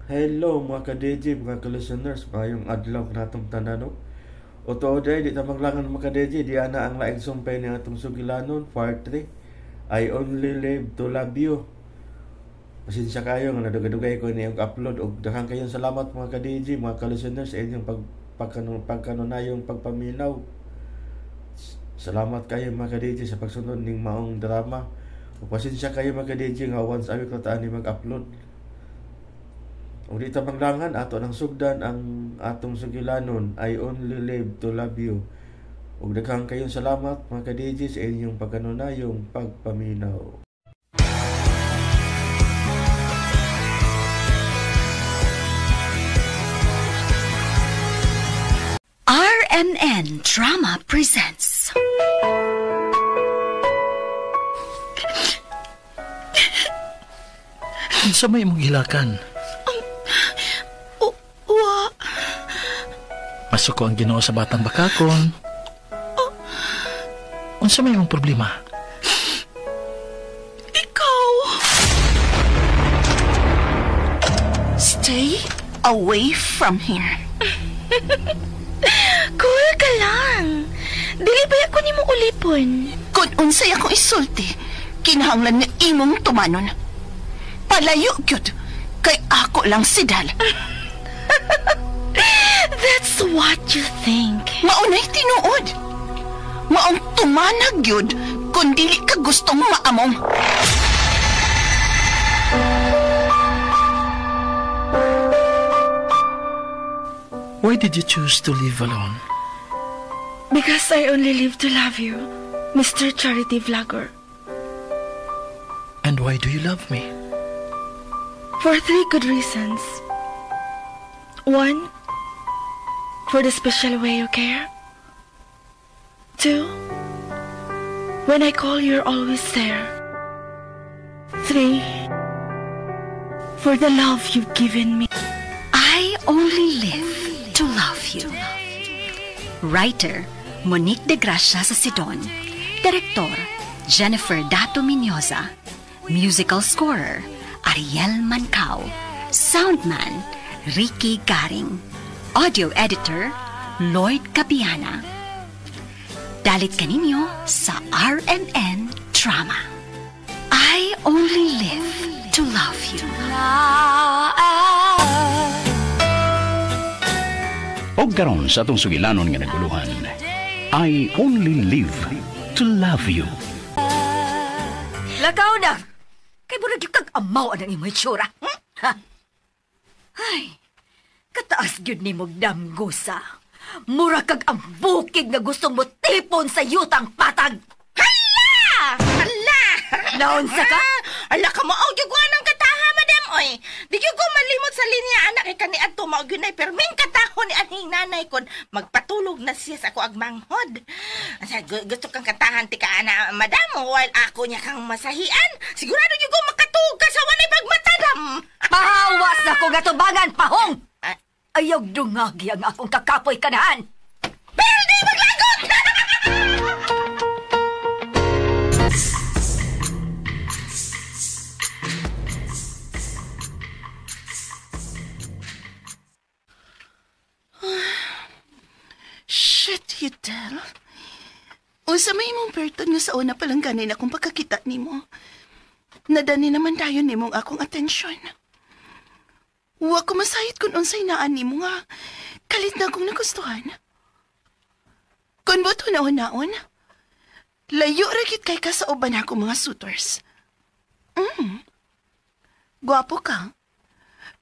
Hello mga ka-DJ, mga ka-listeners, maayong adlaw kanatong tanan, no? O tuod ay, di tamanglangan mga ka-DJ, di ana ang laing sumpay ni atong sugilanon, part 3, I Only Live to Love You. Pasensya kayo nga nadugay-dugay ko ni og upload og daghang kayong salamat mga ka-DJ, mga ka-listeners sa inyong pagkanunayong pagpaminaw. Salamat kayo mga ka-DJ sa pagsunod ning maong drama. O pasensya kayo mga ka-DJ nga once a week na taan ni mag-upload. Ug di tamanglangan ato nang sugdan ang atong sugilanon, I Only Live to Love You. Ug daghang kayong salamat mga ka-DJ sa inyong pagkanunayong pagpaminaw. RMN Drama presents Unsa may imong gilakan? Wa. Masuko ang Ginoo sa batang bakakon. Unsa may imong problema? Ikaw. Stay away from here. Cool ka lang. Dili ba ako nimo ulipon? Kung unsay akong isulti, kinahanglan nga imong tumanon. Palayo gyud kay ako lang si Dal. That's what you think. Maunay tinuod. Maong tumanag gyud kung dili ka gustong maamong. Why did you choose to live alone? Because I only live to love you, Mr. Charity Vlogger. And why do you love me? For 3 good reasons. 1, for the special way you care. 2, when I call, you're always there. 3, for the love you've given me. I Only Live to Love You. Writer, Monique De Gracia sa Sidon. Director, Jennifer Dato Miñoza. Musical scorer, Ariel Mancao. Soundman, Ricky Garing. Audio editor, Lloyd Cabiana. Dalit kaninyo sa RMN Drama. I Only Live to Love You. Og karon sa atong sugilanon nga naguluhan, I Only Live to Love You. Lakaw na! Kay murag yung kag-amaw anang imong itsura. Ha? Ay, kataas gyud ni mong damgusa. Mura kag ang bukid nga gustong mo tipon sa yutang patag. Hala! Hala! Naunsa ka? Ala ka mao gyud ang kataha, madam oy. Di gyud ko malimot sa linya anak kay kaniadto mao gyud nay perming kataho ni aning nanay kon magpatulog na siya sa ako agmanghod. Asa gusto kang katahan ti ka ana madam while ako niya kang masahian. Sigurado gyud ko makatuog ka sa walay pagmatadam. Pahawas na ko nga tubangan pahong. Ayaw dungagi ang akong kakapoy kanahan. Pero di maglagot! Shit, you tell. Unsa may imong perton nga sa una palang ganin akong pagkakita nimo. Nadani naman tayo nimong akong atensyon. Wa ko masayod kung unsay naan nimo nga kalit na akong nagustuhan. Kung buto naon-naon, layo ra gyud kay ka sa uban akong mga suitors. Gwapo ka.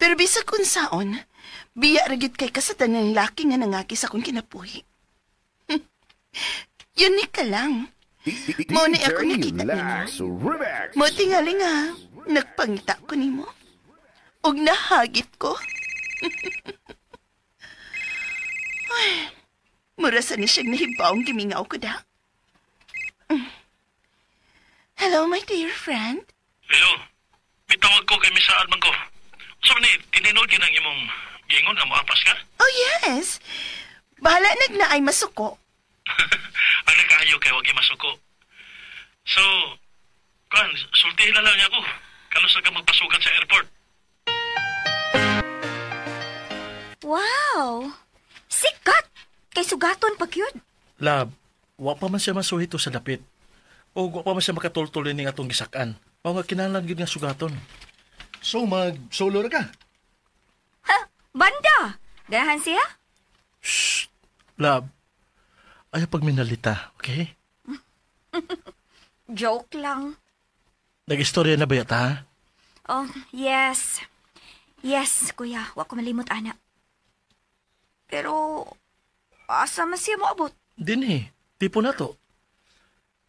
Pero bisag unsaon, biya ra gyud kay ka sa tanang laki nga nangaki sa akong kinabuhi. Unique ka lang. Mo ni ako nakita nimo. Mo tingali nga nagpangita ko nimo. Og nahagit ko. Ay, mura sa ni siyang nahibaong gimingaw ko da. Hello, my dear friend. Hello. Mitawag ko kay Misa Alman ko. Sabi ni, tininood yun ang imong gingon nga moapas ka? Oh, yes. Bahala nagnaay masuko. Ang nagkaayo kay wag masuko. So, kuan, sultihin na lang niya ko. Kanusa ka magpasugat sa airport? Wow! Sikat! Kay sugaton pa gyud. Lab, wa pa man siya masuhito sa dapit. O wa pa man siya makatultol ning atong gisak-an. Mao nga kinahanglan gyud nga sugaton. So mag-solo ra ka? Ha? Banda! Ganahan siya? Shh! Lab, ayaw pagminalita, okay? Joke lang. Nag-istorya na ba yata, ha? Oh, yes. Yes, kuya. Wa ko malimot, ana. Pero, asa man siya moabot? Dinhi, tipo na to.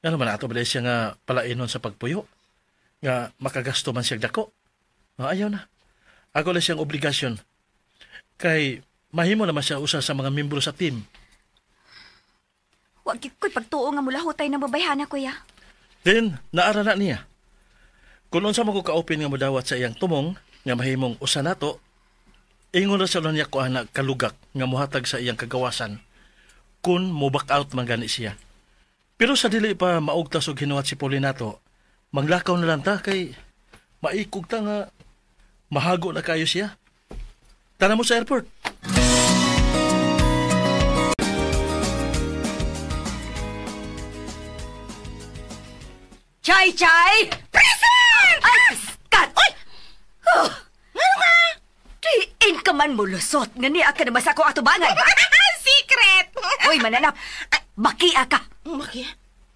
Ano man ato ba siya nga palainon sa pagpuyo? Nga makagasto man siya dako? Ayaw na. Ako lang siyang obligasyon. Kay mahimo naman siya usa sa mga membro sa team. Wa gyud ko'y pagtuo nga mulahutay ng babayhana, kuya. Then, naara na niya. Kung unsa man ko ka-open nga modawat sa iyang tumong, nga mahimong usa nato, ingon ra sa niya ko anak kalugak nga mohatag sa iyang kagawasan kung mo back out man gani siya. Pero sa dili pa maugtas og hinuhat si Paulinato, manglakaw na lang ta kay maikog ta nga mahago na kayo siya. Tara mo sa airport. Chay, chay! Present! Ay, kat! Oy! Oh, Ngano ka? Diin ka man mo lusot nga niya ka naman sa akong atubangan. Secret! Uy, mananap! Bakia ka! Baki?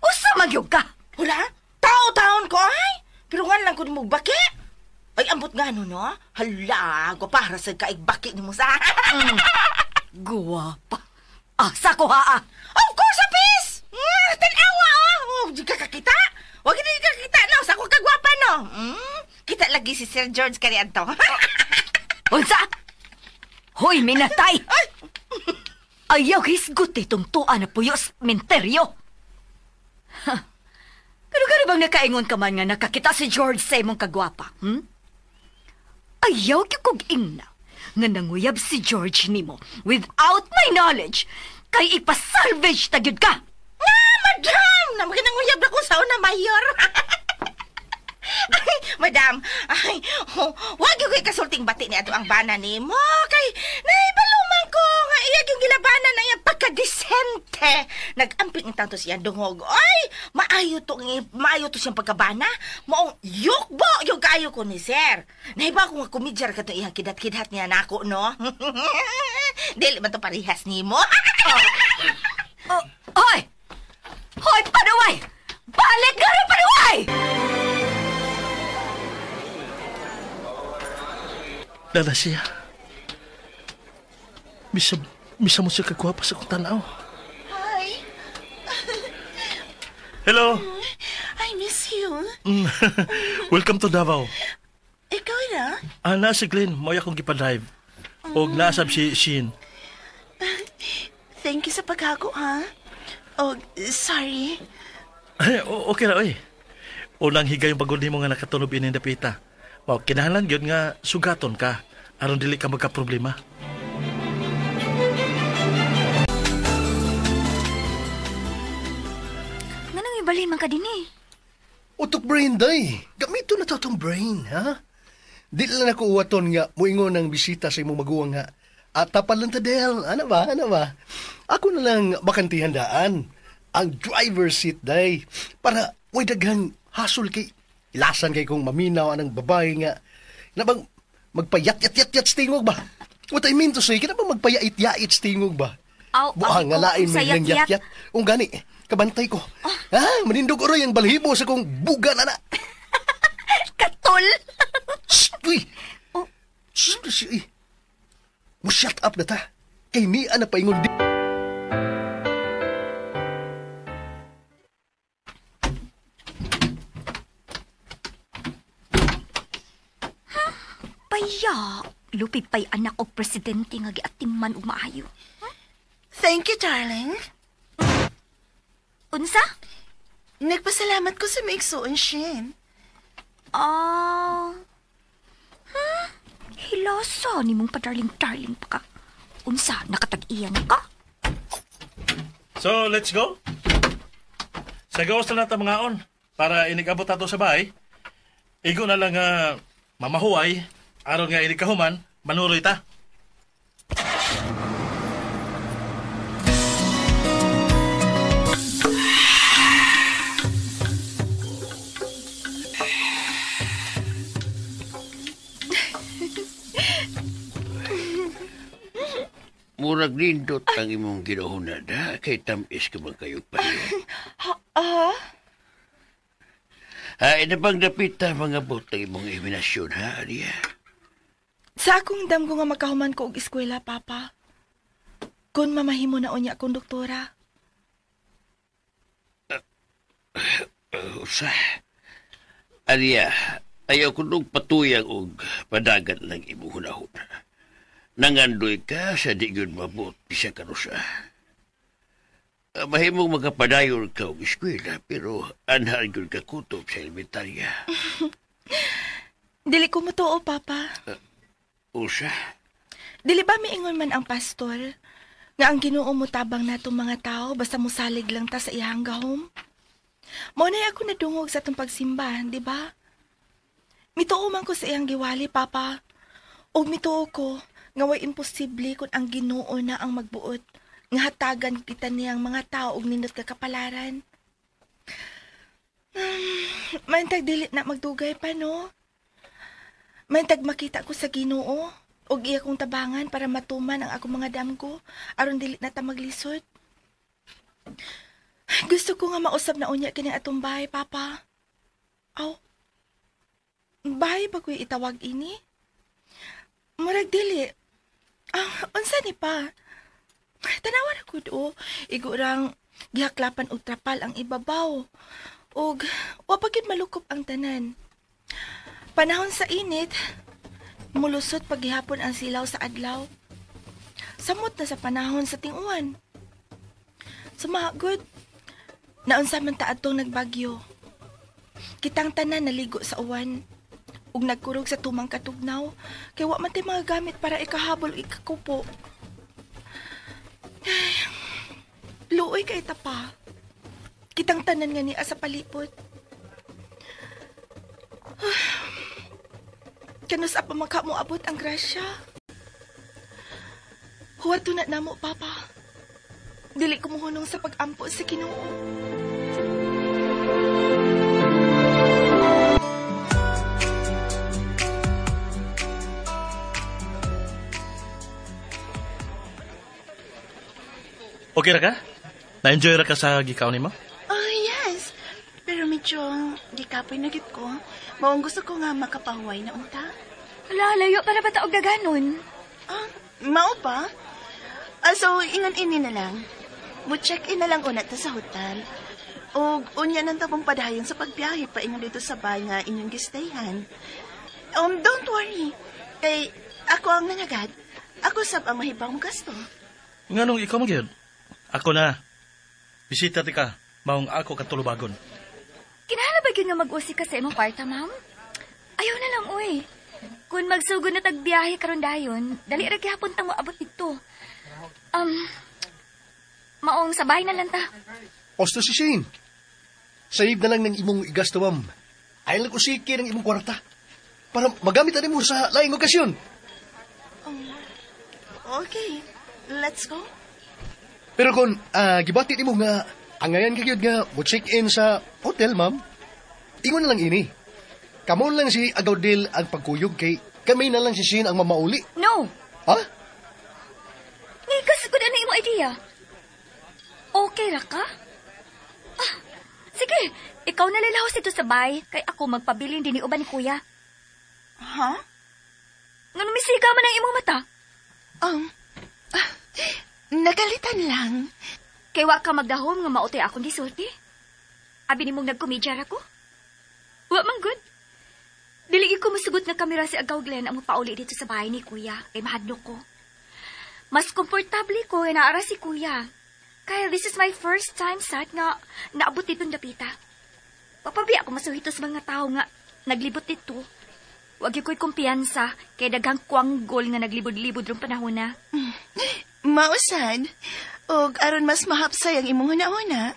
Usa magyog ka! Wala? Tao-taon ko ay! Pero nga lang ko mo baki. Ay, ambot nga no, no? Hala, ko para sa kaigbaki ni mo sa... Guwapa. Asa ko haa! Of course, apis! Tanawa, oh! Oh, di ka kakita? Huwag hindi ka kakita, no? Sa ko kagwapa, no? Kita lagi si Sir George kaniadto. Unsa? Hoy, minatay! Ay! Ayaw hisgot itong tuwa na puyo sa menteryo. Ha. Pero gano'n bang nakaingon ka man nga nakakita si George sa imong kagwapa? Hmm? Ayaw kong ingna nga nanguyab si George nimo without my knowledge kay ipasalvage ta gyud ka. Nga, madam! Naman nanguyab na ko sa una, mayor. Ay, madam, ay, oh, wag yung kay kasulting bati ni ato ang bana ni mo. Kay, naibaluman ko nga iyag yung gilabanan na iyang pagkadisente. Nag-amping ang tanto siyang dungog. Ay, maayo to siyang pagkabana. Maong yukbo yung kaayo ko ni sir. Naiba ko nga kumidyar ka to iyang kidat-kidat niya nako, no? Dili man to parihas ni mo. Oh, hoy! Hoy, panuway! Balik ka rin, panuway! Dala siya. Misa mo siya kagwapa sa kong tanaw. Hi. Hello. I miss you. Welcome to Davao. Ikaw na? Na si Glenn. Mao akong gipa-drive. Og naasab si Shin. Thank you sa paghago, ha? Oh, sorry. Ay, okay ra, oy. Unang higayong pagod nimo nga nakatunob ining dapita. Wow, kinahanglan gyud nga sugaton ka aron dili ka magka-problema. Nganong ibalhin man ka dinhi? Utok brain day. Gamito na to tong brain, ha? Di lang ako uwaton nga muingon ang bisita sa imong maguwang nga. At tapal lang ta del. Ano ba? Ano ba? Ako na lang bakantihan daan. Ang driver's seat day. Para way daghang hasol kay ilasan kay kung maminaw anang babae nga. Na bang magpayat-yat-yat-yat sa tingog ba? What I mean to say, kina bang magpayait-yait sa tingog ba? Aw, buang nga lain may lang yat-yat. Ung gani, kabantay ko. Ha, manindog oroy ang balhibo sa kong buga na na. Katol! Shh, uy! Oh. Shh, uy! Mo shut up na ta. Kay niya na paingon di. Paya, lupi pa'y anak og presidente nga giatiman og maayo. Thank you, darling. Unsa? Nagpasalamat ko sa maigsuon, Shin. Ah. Hilasa ni mong pa-darling-darling pa ka. Unsa, nakatag-iya na ka? So, let's go. Sa gawas na natin mga on para inigabot ato sa bahay. Igo na lang mamahuay, aron nga inigkahuman, manuroy ta. Murag nindot ang imong ginohuna da, kay tamis ka man kayo pahiyo. Ha? Ha, ina bang dapita mga bot ang imong iminasyon, ha, Aria? Sa akong damgo nga magkahuman ko og eskwela, Papa. Kung mamahimo na unya akong doktora. Usa. Aria, ayaw ko nung patuyang og padagan lang imong hunahon. Nangandoy ka sa di yun mabot, bisa ka rosa. Mahimong magkapadayon ka og eskwela, pero anhan yun ka kutob sa elementarya. Dili ko motoo, Papa. Usa? Dili ba miingon man ang pastor nga ang Ginoo mo tabang natong mga tao basta mosalig lang ta sa iyang gahom? Mao na ako nadungog sa atong pagsimba, di ba? Mituo man ko sa iyang giwali, Papa. Og mituo ko nga way imposible kung ang Ginoo na ang magbuot nga hatagan kita niyang mga tao og nindot ka kapalaran. Mantag dili na magdugay pa, no? Mantag makita ko sa Ginoo og iya kong tabangan para matuman ang akong mga damgo aron dili na ta maglisod. Gusto ko nga mausab na unya kini atong bahay, Papa. Aw. Bahay ba ko'y itawag ini? Murag dili. Ah, unsa ni pa? Tanawa ra gud o. Igurang gihaklapan og trapal ang ibabaw. Og wa pa gyud malukop ang tanan. Panahon sa init, mulusot paghihapon ang silaw sa adlaw. Samot na sa panahon sa tinguan. Sumagod, naunsa man ta adtong nagbagyo. Kitang tanan naligo sa uwan ug nagkurog sa tumang katugnaw kay wa man tay mga gamit para ikahabol ug ikakupo. Ay, luoy kay ta pa. Kitang tanan nga niya sa palipot. Kanus apa makamoabot ang grasya. Huwad na namo, Papa. Dili ko muhunong sa pag-ampo sa Ginoo. Okay ra ka? Na-enjoy ra ka sa gikaon nimo? Oh, yes. Pero medyo gikapoy na gid ko. Maong gusto ko nga makapahuway na unta. Hala, layo para ba taog daganon? Ah, mao pa? So, ingon ini na lang. Mo-check-in na lang una ta sa hotel. Og unya nang tapong padayon sa pagbiyahe pa ingon dito sa bahay nga inyong gistayhan. Don't worry. Kay ako ang nangagad. Ako sab ang mahibang gasto. Nganong ikaw magyud? Ako na. Bisita ti ka, maong ako katulubagon. Kinahanglan ba gyud nga mag-usi ka sa imong kwarta, ma'am? Ayaw na lang, uy. Kung magsugod na tagbiyahe karon dayon, dali ra gihapon tang moabot didto. Maong sa bahay na lang ta. Osto si Shane. Save na lang ng imong igasto, ma'am. Ayaw lang usiki ng imong kwarta. Para magamit na mo sa laing okasyon. Okay, let's go. Pero kung gibati nimo nga angayan ka gyud nga mo check-in sa hotel, ma'am, ingon na lang ini. Kamo lang si Agaudil ang pagkuyog kay kami na lang si Shane ang mamauli. No. Ha? Ngikas ko na imo idea. Okay ra ka? Ah, sige, ikaw na lalahos dito sa bay kay ako magpabilin din ni uban ni kuya. Ha? Ngano misika man ang imong mata? Nagalitan lang. Kay wa ka magdahom nga mautay akong gisulti. Abi nimong nagkomedya ra ko. Wa man gud. Dili ko masugot nga kamera si Agaw Glenn ang mapauli dito sa bahay ni kuya kay mahadlok ko. Mas komportable ko nga naara si kuya. Kaya this is my first time sad nga naabot ditong dapita. Papabiya ako masuhito sa mga tao nga naglibot dito. Wag ko'y kumpiyansa kay daghang kwanggol nga naglibod-libod rong panahon na. Mausan, og aron mas mahapsay ang imong huna-huna,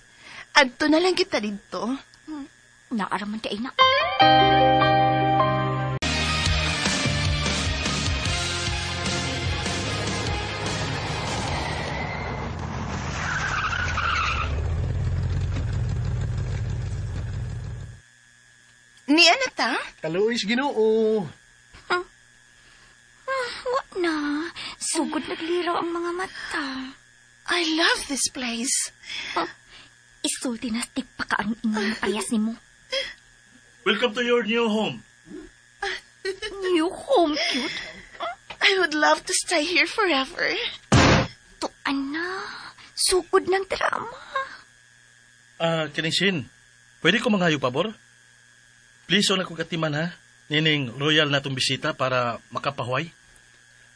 adto na lang kita didto. Naara man kay na. Niya na ta? Kaluoy sa Ginoo. Wa na. Sugod nagliraw ang mga mata. I love this place. Oh, isulti na stig pa ka ang inyong parehas nimo. Welcome to your new home. New home, cute. I would love to stay here forever. Tuan na. Sugod ng drama. Kining Shin, pwede ko manghayo pabor? Please, na kong katiman ha. Nining royal na itong bisita para makapahuay.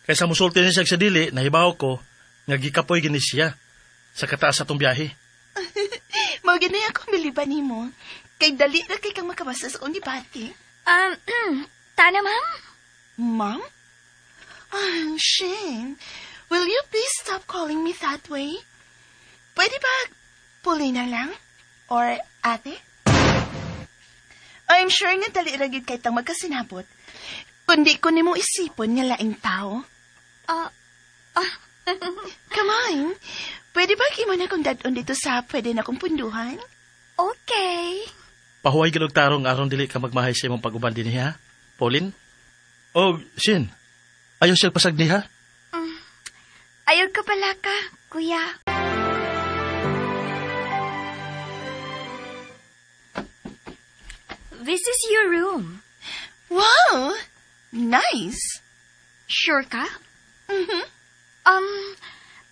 Kaysa musulti niya siya sa dili, nahibaw ko, nga gikapoy gini siya sa kataas sa itong biyahe. Mao gani ako miliban nimo. Kay dali ra kay kang makabasa sa akong gibati. Tana, ma'am? Ma'am? Oh, Shane, will you please stop calling me that way? Pwede ba Paulina lang? Or ate? I'm sure nga dali ra gyud kay tang magkasinabot. Kundi ko nimo isipon nga laing tao. Come on. Pwede ba imo na kong dadon dito sa pwede na kong punduhan? Okay. Pahuway gid og tarong aron dili ka magmahay sa imong pag-uban dinhi ha, Pauline? Oh, Shin. Ayaw siya pasag niha? Ayaw ka pala ka, kuya. This is your room. Wow! Nice! Sure ka? Mm-hmm.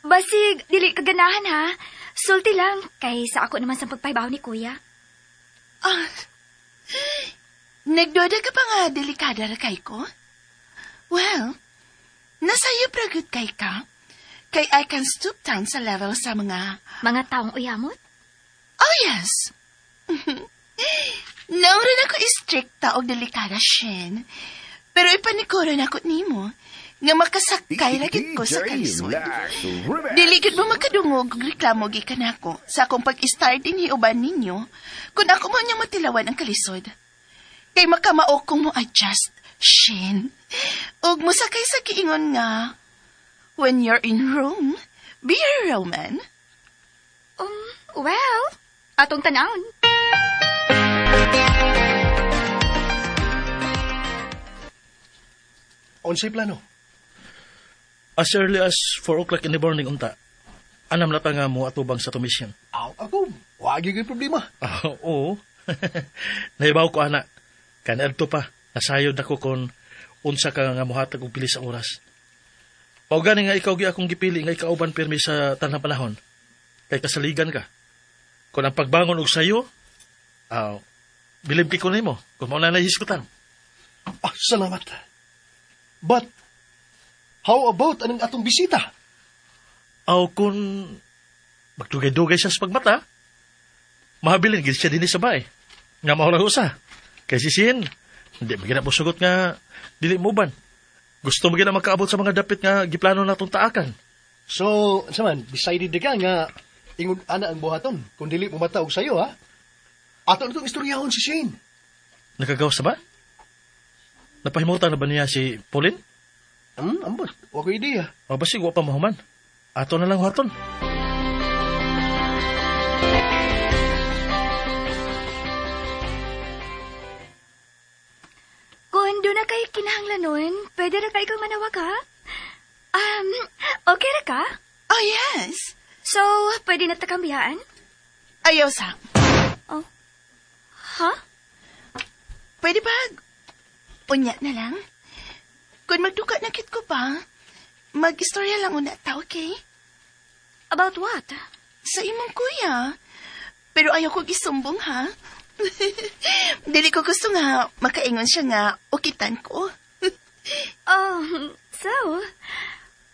Basig, dili ka ganahan ha. Sulti lang, kay sa ako naman sa pagpahibaw ni kuya. Ah, nagduda ka pa nga delikada ra kay ko? Well, nasayo pragut kay ka. Kay I can stoop down sa level sa mga... Mga taong uyamot? Oh, yes. Naong rin ako istrikta og delikada, Shin. Pero ipanikuran ako nimo nga makasakay ra gid ko sa kalisod. Dili gid mo makadungog og reklamo gikan nako sa akong pag-start dinhi uban ninyo kung ako mo niyang matilawan ang kalisod. Kay makamao kong mo adjust, Shin. Ug mosakay sa giingon nga, when you're in Rome, be a Roman. Well, atong tanawon. Unsay plano? As early as 4 o'clock in the morning unta. Anam na ta nga mo atubang sa tumisyon. Aw, ako, wagi kay problema. Oo. Nahibaw ko ana. Kanadto pa, nasayod ako kon unsa ka nga mohatag og bilis sa oras. Mao gani nga ikaw gi akong gipili nga ikauban pirmi sa tanang panahon. Kay kasaligan ka. Kon ang pagbangon og sayo, bilib kay ko nimo kung mao na nahisgutan. Ah, salamat. But how about anong atong bisita? Aw, kung magdugay-dugay siya sa pagmata, mahabilin gid siya dinhi sa bahay. Nga maura usa. Kay si Sin, hindi magina mo sugot nga dili mo ban. Gusto mo gina makaabot sa mga dapit nga giplano natong taakan. So, saman, decided ka nga ingon ana ang buhaton kung dili mo mata og sayo, ha? Ato na itong istoryahon si Shane. Nakagawas na ba? Napahimutan na ba niya si Pauline? Ambot. Wa ko ideya. O basig, wa pa mahuman. Ato na lang huwaton. Kung doon na kayo kinahanglanon, pwede ra kayo kang manawag, ha? Okay ra ka? Oh, yes. So, pwede na takambiyaan? Ayaw sa. Oh. Ha? Pwede ba? Unya na lang. Kung magduka na kit ko pa, mag-istorya lang una ta, okay? About what? Sa imong kuya. Pero ayaw ko gisumbong, ha? Dili ko gusto nga makaingon siya nga ukitan ko. So,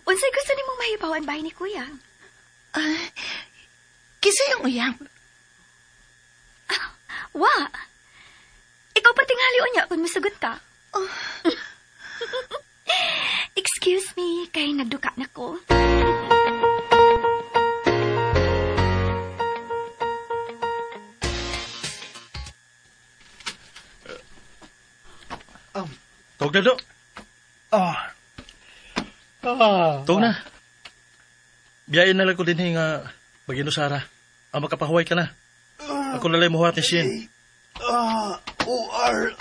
unsay gusto nimong mahibawan bahay ni kuya? Kisa yung uyab. Wa. Ikaw pa tingali unya kung musugot ka. Oh. Excuse me, kay nagduka na ko. Tog na, do. Tog na. Biyain na lang ko din nga maginusara. Ang makapahuway ka na. Ako lalay muhat ni Shin. OR.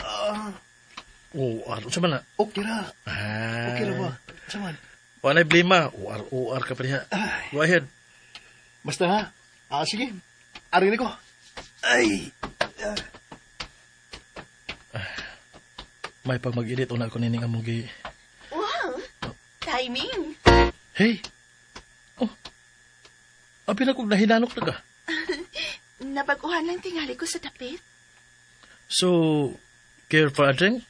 OR. Unsa man na? Okay ra. Okay ra ba? Unsa man? Wala blima. OR ka pa niya. Go ahead. Basta ha? Ah, sige. Arin ko. Ay! May pag mag-edit una ko nining among gi... Wow! Timing! Hey! Oh! Abi na kong nahinanok na ka. Nabaguhan lang tingali ko sa dapit. So, care for a drink?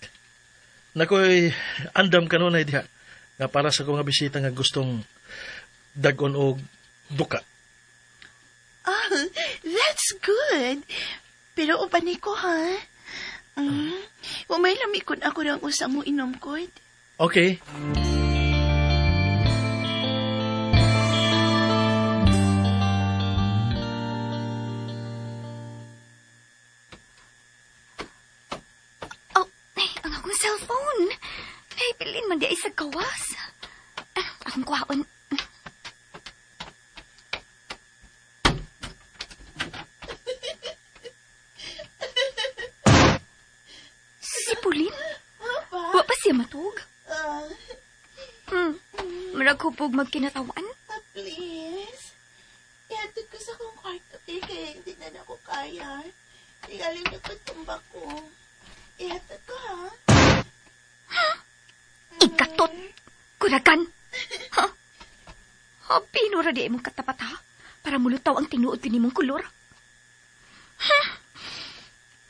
Nakoy, andam ka nun ay diha. Nga para sa kong bisita nga gustong dagon og duka. Oh, that's good. Pero uban ko, ha? Umay lamikon ako ng usang mo inom ko. Okay. Oh, ay, ang akong cellphone. Ay, bilin man di ay sa gawas. Akong kuhaon. Si Pauline? Wa pa siya matug? Marag hupog magkinatawan. Please. Ihatod ko sa akong kwarto, eh, kaya hindi na ako kaya. Tingali na pagtumba ko. Ihatod ko, ha? Ikatot! Kuragan! Ha? Ha, pinura di imong katapat, ha? Para mulutaw ang tinuod din imong kolor. Ha?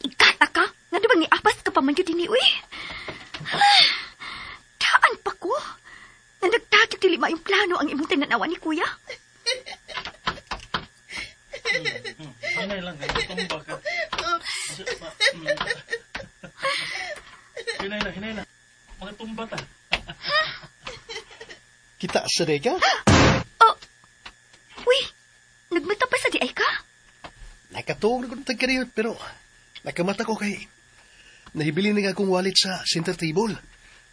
Igata ka? Nga di ba ni apas ka pa man yun din, uy? Daan pa ko. Nga nagtagig dili maayong plano ang imong tinanawa ni kuya. Anay lang, tumba ka. Oops. Hinay na, hinay na. Mga tumba ta. Kita sa ka? Oh! Uy! Nagmata pa sa di ay ka? Nakatuog na ko ng tagkariyot, pero nakamata ko kay nahibili na nga akong wallet sa center table.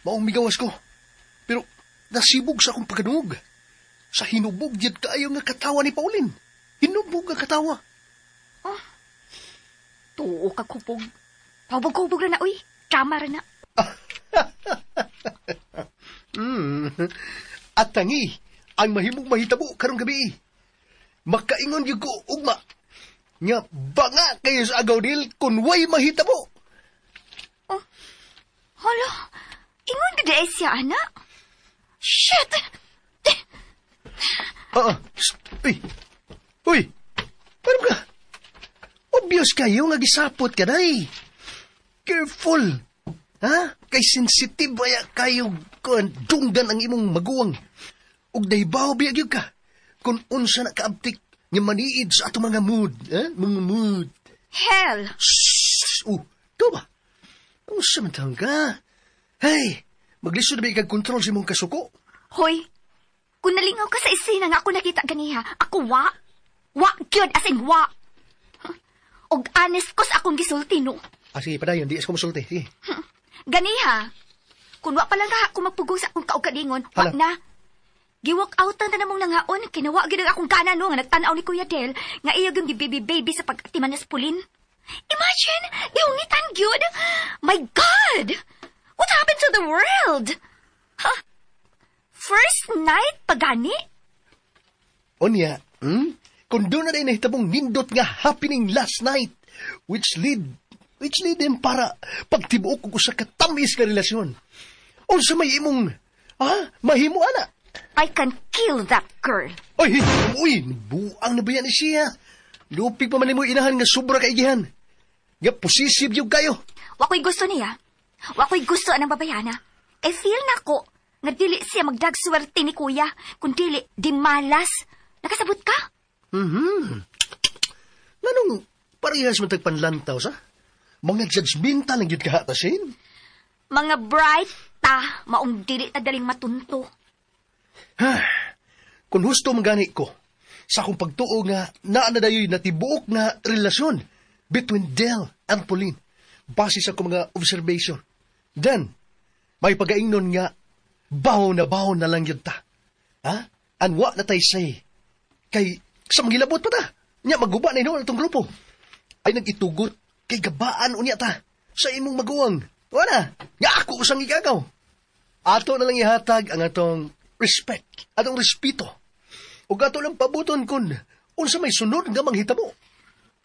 Maong migawas ko. Pero nasibog sa akong pagkanug. Sa hinubog jud kaayo nga katawa ni Pauline. Hinubog nga katawa. Oh. Tuo ka kubog. Pahubog-hubog na uy. Drama ra na. At tangi, ang mahimong mahitabo karong gabi. Makaingon gyud ko ugma. Nga banga kayo sa agaw dil kun way mahitabo. Oh. Hala, ingon gud ay siya ana. Shit. Uy. Uy. Paano ka? Obvious kayo nga gisapot ka day. Careful. Ha? Kay sensitive baya kayo kun dunggan ang imong maguwang. Ug nahibaw biya gyud ka kung unsa na kaabtik nga maniid sa atong mga mood, ha? Mga mood. Hell. Shhh! Oh, ikaw ba? Unsa man taon ka? Hey, maglisod na ba ikag kontrol sa imong kasuko? Hoy, kung nalingaw ka sa isina nga ako nakita ganiha, ako wa. Wa gyud as in wa. Og honest ko sa akong gisulti no. Ah, sige, padayon, di ko musulti. Sige. Ganiha, kung wa pa lang ka ako magpugong sa akong kaugalingon, wa na. Gi-walk out na namong nangaon, kinawa gyud ang akong gana no, nga nagtan-aw ni Kuya Del, nga iya gyud baby-baby sa pag-atiman ni Pauline. Imagine, gihungitan gyud. My God! What happened to the world? Huh? First night pagani? Onya, Kung doon na rin nahitabong nindot nga happening last night, which lead them para pagtibuok og usa ka tamis nga relasyon. Unsa may imong, mahimo ana? I can kill that girl. Oy, uy, buang na ba yan siya? Lupig pa man nimo inahan nga sobra kaigihan. Nga posisib yung kayo. Wa ko'y gusto niya. Wa ko'y gusto anang babayana. E feel na ko nga dili siya magdagswerte ni kuya, kung dili di malas. Nakasabot ka? Nganong parehas man tagpanlantaw sa? Mga judgmental ang gyud kahatasin. Mga bright ta, maong dili ta daling matunto. Ha, kung husto man gani ko, sa akong pagtuo nga naa na dayoy natibuok nga relasyon between Del and Pauline, base sa akong mga observation. Then, may pagaingnon nga, baho na lang yun ta. Ha? Anwa na tay say. Kay, sa mangilabot pa ta. Nya, maguba na inoon atong grupo. Ay nag-itugot, kay gabaan unya ta. Sa imong maguwang. Wala, nga ako usang igagaw. Ato na lang ihatag ang atong respect, atong respeto. Ug ato lang pabuton kun unsa may sunod nga manghitabo.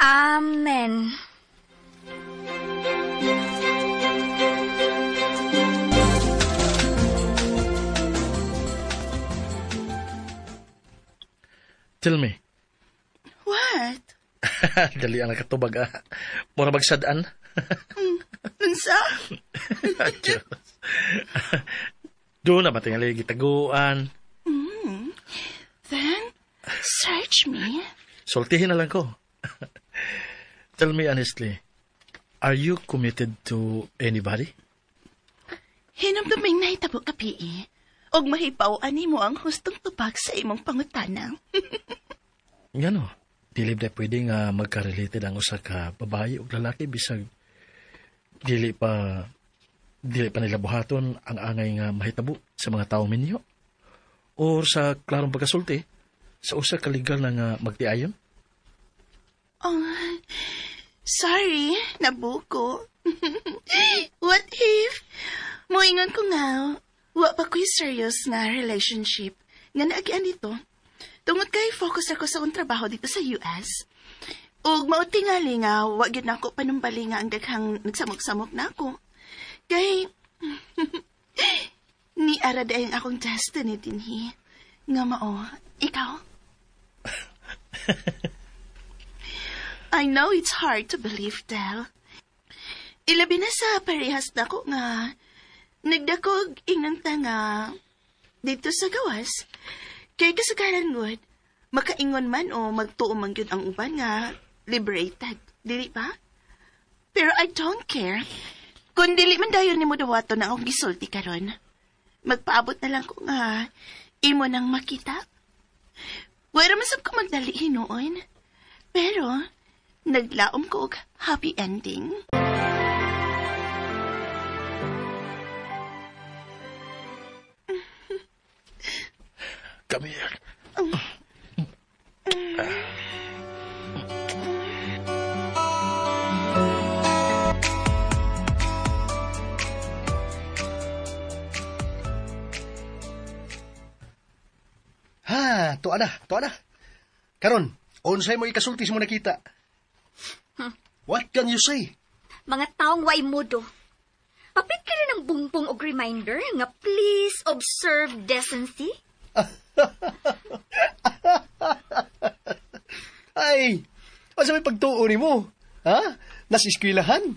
Amen. Tell me. What? Dali ang nakatubag, ah. Mura magsadaan. Unsa? Doon na ba tingali gitaguan? Then, search me. Sultihin na lang ko. Tell me honestly, are you committed to anybody? Hinumduming nahitabo ka, P.E. Og mahipaw-an nimo ang hustong tubag sa imong pangutana. Ngano, dili ba pwede nga magka-related ang usa ka babae ug lalaki bisag dili pa nila buhaton ang angay nga mahitabo sa mga tawo minyo? Or sa klarong pagkasulti, sa usa ka legal na nga magtiayon? Oh, sorry, nabuko. What if? Moingon ko nga, wa pa ko'y serious nga relationship nga naagian dito. Tungod kay focus ako sa akong trabaho dito sa US. Ug mao tingali nga wa gyud nako panumbali nga ang daghang nagsamok-samok nako. Kay ni ara dayon akong destiny dinhi. Nga mao, ikaw. I know it's hard to believe, Del. Ilabi na sa parehas nako nga nagdakog ingon ta nga dito sa gawas. Kay kasagaran gud, makaingon man o magtuo man gyud ang uban nga liberated, dili ba? Pero I don't care. Kung dili man dayon nimo dawaton ang akong gisulti karon, magpaabot na lang ko nga imo nang makita. Wala man sab ko magdali hinuon. Pero naglaom ko og happy ending. Come here. Ha, tuwa na. Karon, unsay mo ikasulti sa mo nakita? What can you say? Mga taong way modo. Papit ka rin ang bungbong og reminder nga please observe decency. Ay, asa may pagtuo ni mo? Ha? Nasa eskwilahan?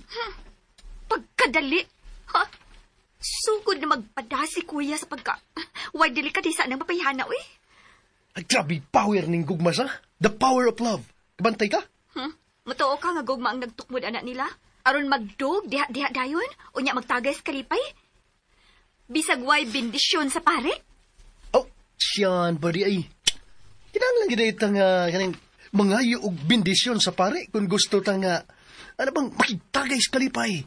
Pagkadali. Ha? Sugod na magpada si kuya sa pagka... Why dili ka di sa nang mapayhana, uy? Ay, grabe power ning gugma sa. The power of love. Kabantay ka? Matuo ka nga gugma ang nagtukmod anak nila? Aron magdog, diha-diha dayon? Unya magtagay sa kalipay? Bisag way bendisyon sa pare? Oh, siyan, buddy, ay. Kinahanglan gid itang kanang mangayo og bendisyon sa pare kung gusto ta nga ano bang makigtagay sa kalipay.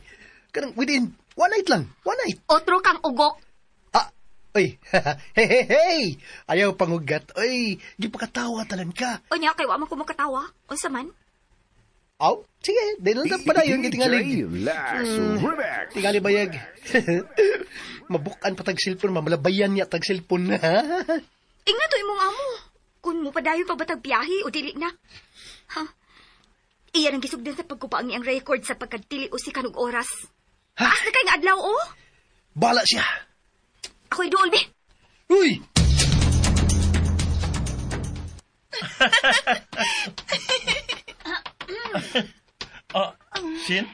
Kanang within one night lang, one night. Otro kang ugok. Ah, ay, hey, hey, hey. Ayaw pangugat. Ay, gipakatawa talan ka. Unya kay wa man ko makatawa. Unsa man? Aw, sige, di lang pa na yun, gitingalig. Tingali bayag. Mabukan pa tag cellphone, mamalabayan niya tag cellphone. Ingat to imong amo. Kung mo padayon pa ba tag biyahe o dili na? Ha? Iyan ang gisugdan sa pagkupa ang iyang record sa pagkadili o si kanog oras. Ha? Taas na kay nga adlaw, oh? Bala siya. Ako'y duol, be. Uy! Sin?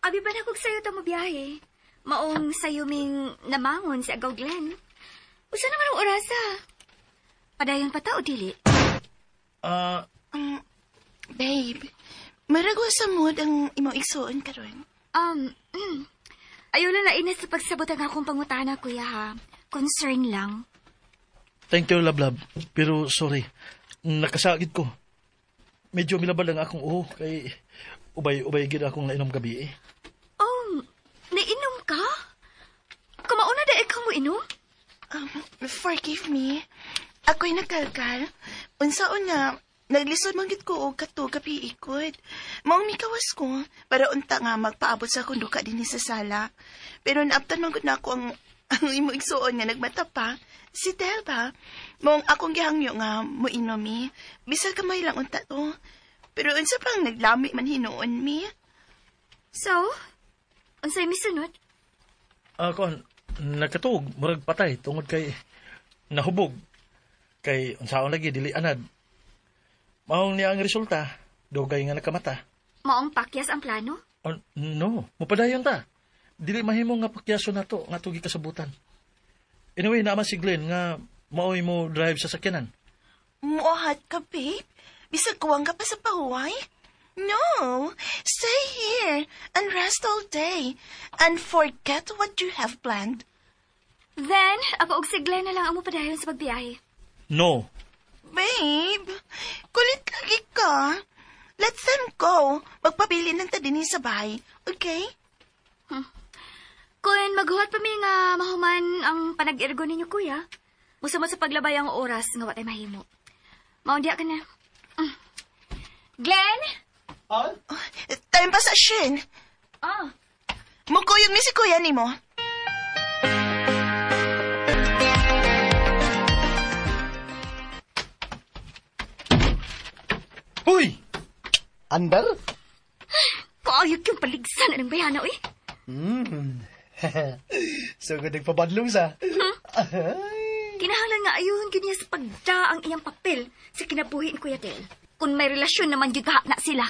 Abi ba na kog sayo ta mo biyahe? Maong sayo ming namangon si Agaw Glenn. Usa naman ang orasa. Padayon pa ta o dili? Babe, maragwa sa mood ang imong igsuon karon. Ayaw lang na inas sa pagsabot ang akong pangutana, kuya, ha? Concern lang. Thank you, love, love. Pero sorry, nakasakit ko. Medyo milabal lang akong uho kay ubay-ubay gid akong nainom gabi eh. Oh, nainom ka? Kumauna da ikaw mo inom? Forgive me. Ako'y nakalkal. Unsaon nga, naglisod man gid ko og kato gabi ikod. Maong mikawas ko para unta nga magpaabot sa akong duka dinhi sa sala. Pero naabtan man gud nako ang Ang imo igsuon nga nagmata pa, si Del ba? Mong akong gihangyo nga moinom mi. Bisag kamay lang unta to. Pero unsa pang naglami man hinuon mi? So, unsay misunod? Kon, nagkatuog, murag patay, tungod kay nahubog. Kay unsaon lagi, dili anad. Maong niya ang resulta, dugay nga nakamata. Maong pakyas ang plano? Oh, no, mupadayon ta. Dili mahimo nga pakyaso nato nga tugi kasabutan. Anyway, naman si Glenn nga maoy mo drive sa sakyanan. Muahat ka, babe. Bisag kuwang ka pa sa pahuway? No, stay here and rest all day and forget what you have planned. Then, ako og si Glenn na lang ang mupadayon sa pagbiyahe. No. Babe, kulit lagi ka. Let them go. Magpabili ng tadini sa bahay, okay? Kung maghuhat pa mi nga mahuman ang panag-irgo ninyo, kuya, musamot sa paglabay ang oras nga watay mahimo. Maundiya ka na. Glenn? Ah? Time pa sa Shin. Ah. Mukuyog ni si kuya ni mo. Huy! Andar? Kaayok yung paligsan ng bayana, uy. So, good nagpabadlong sa. Kinahanglan nga ayun gyud niya sa pagda ang iyang papel sa kinabuhi ni Kuya Del. Kung may relasyon naman gyud na sila.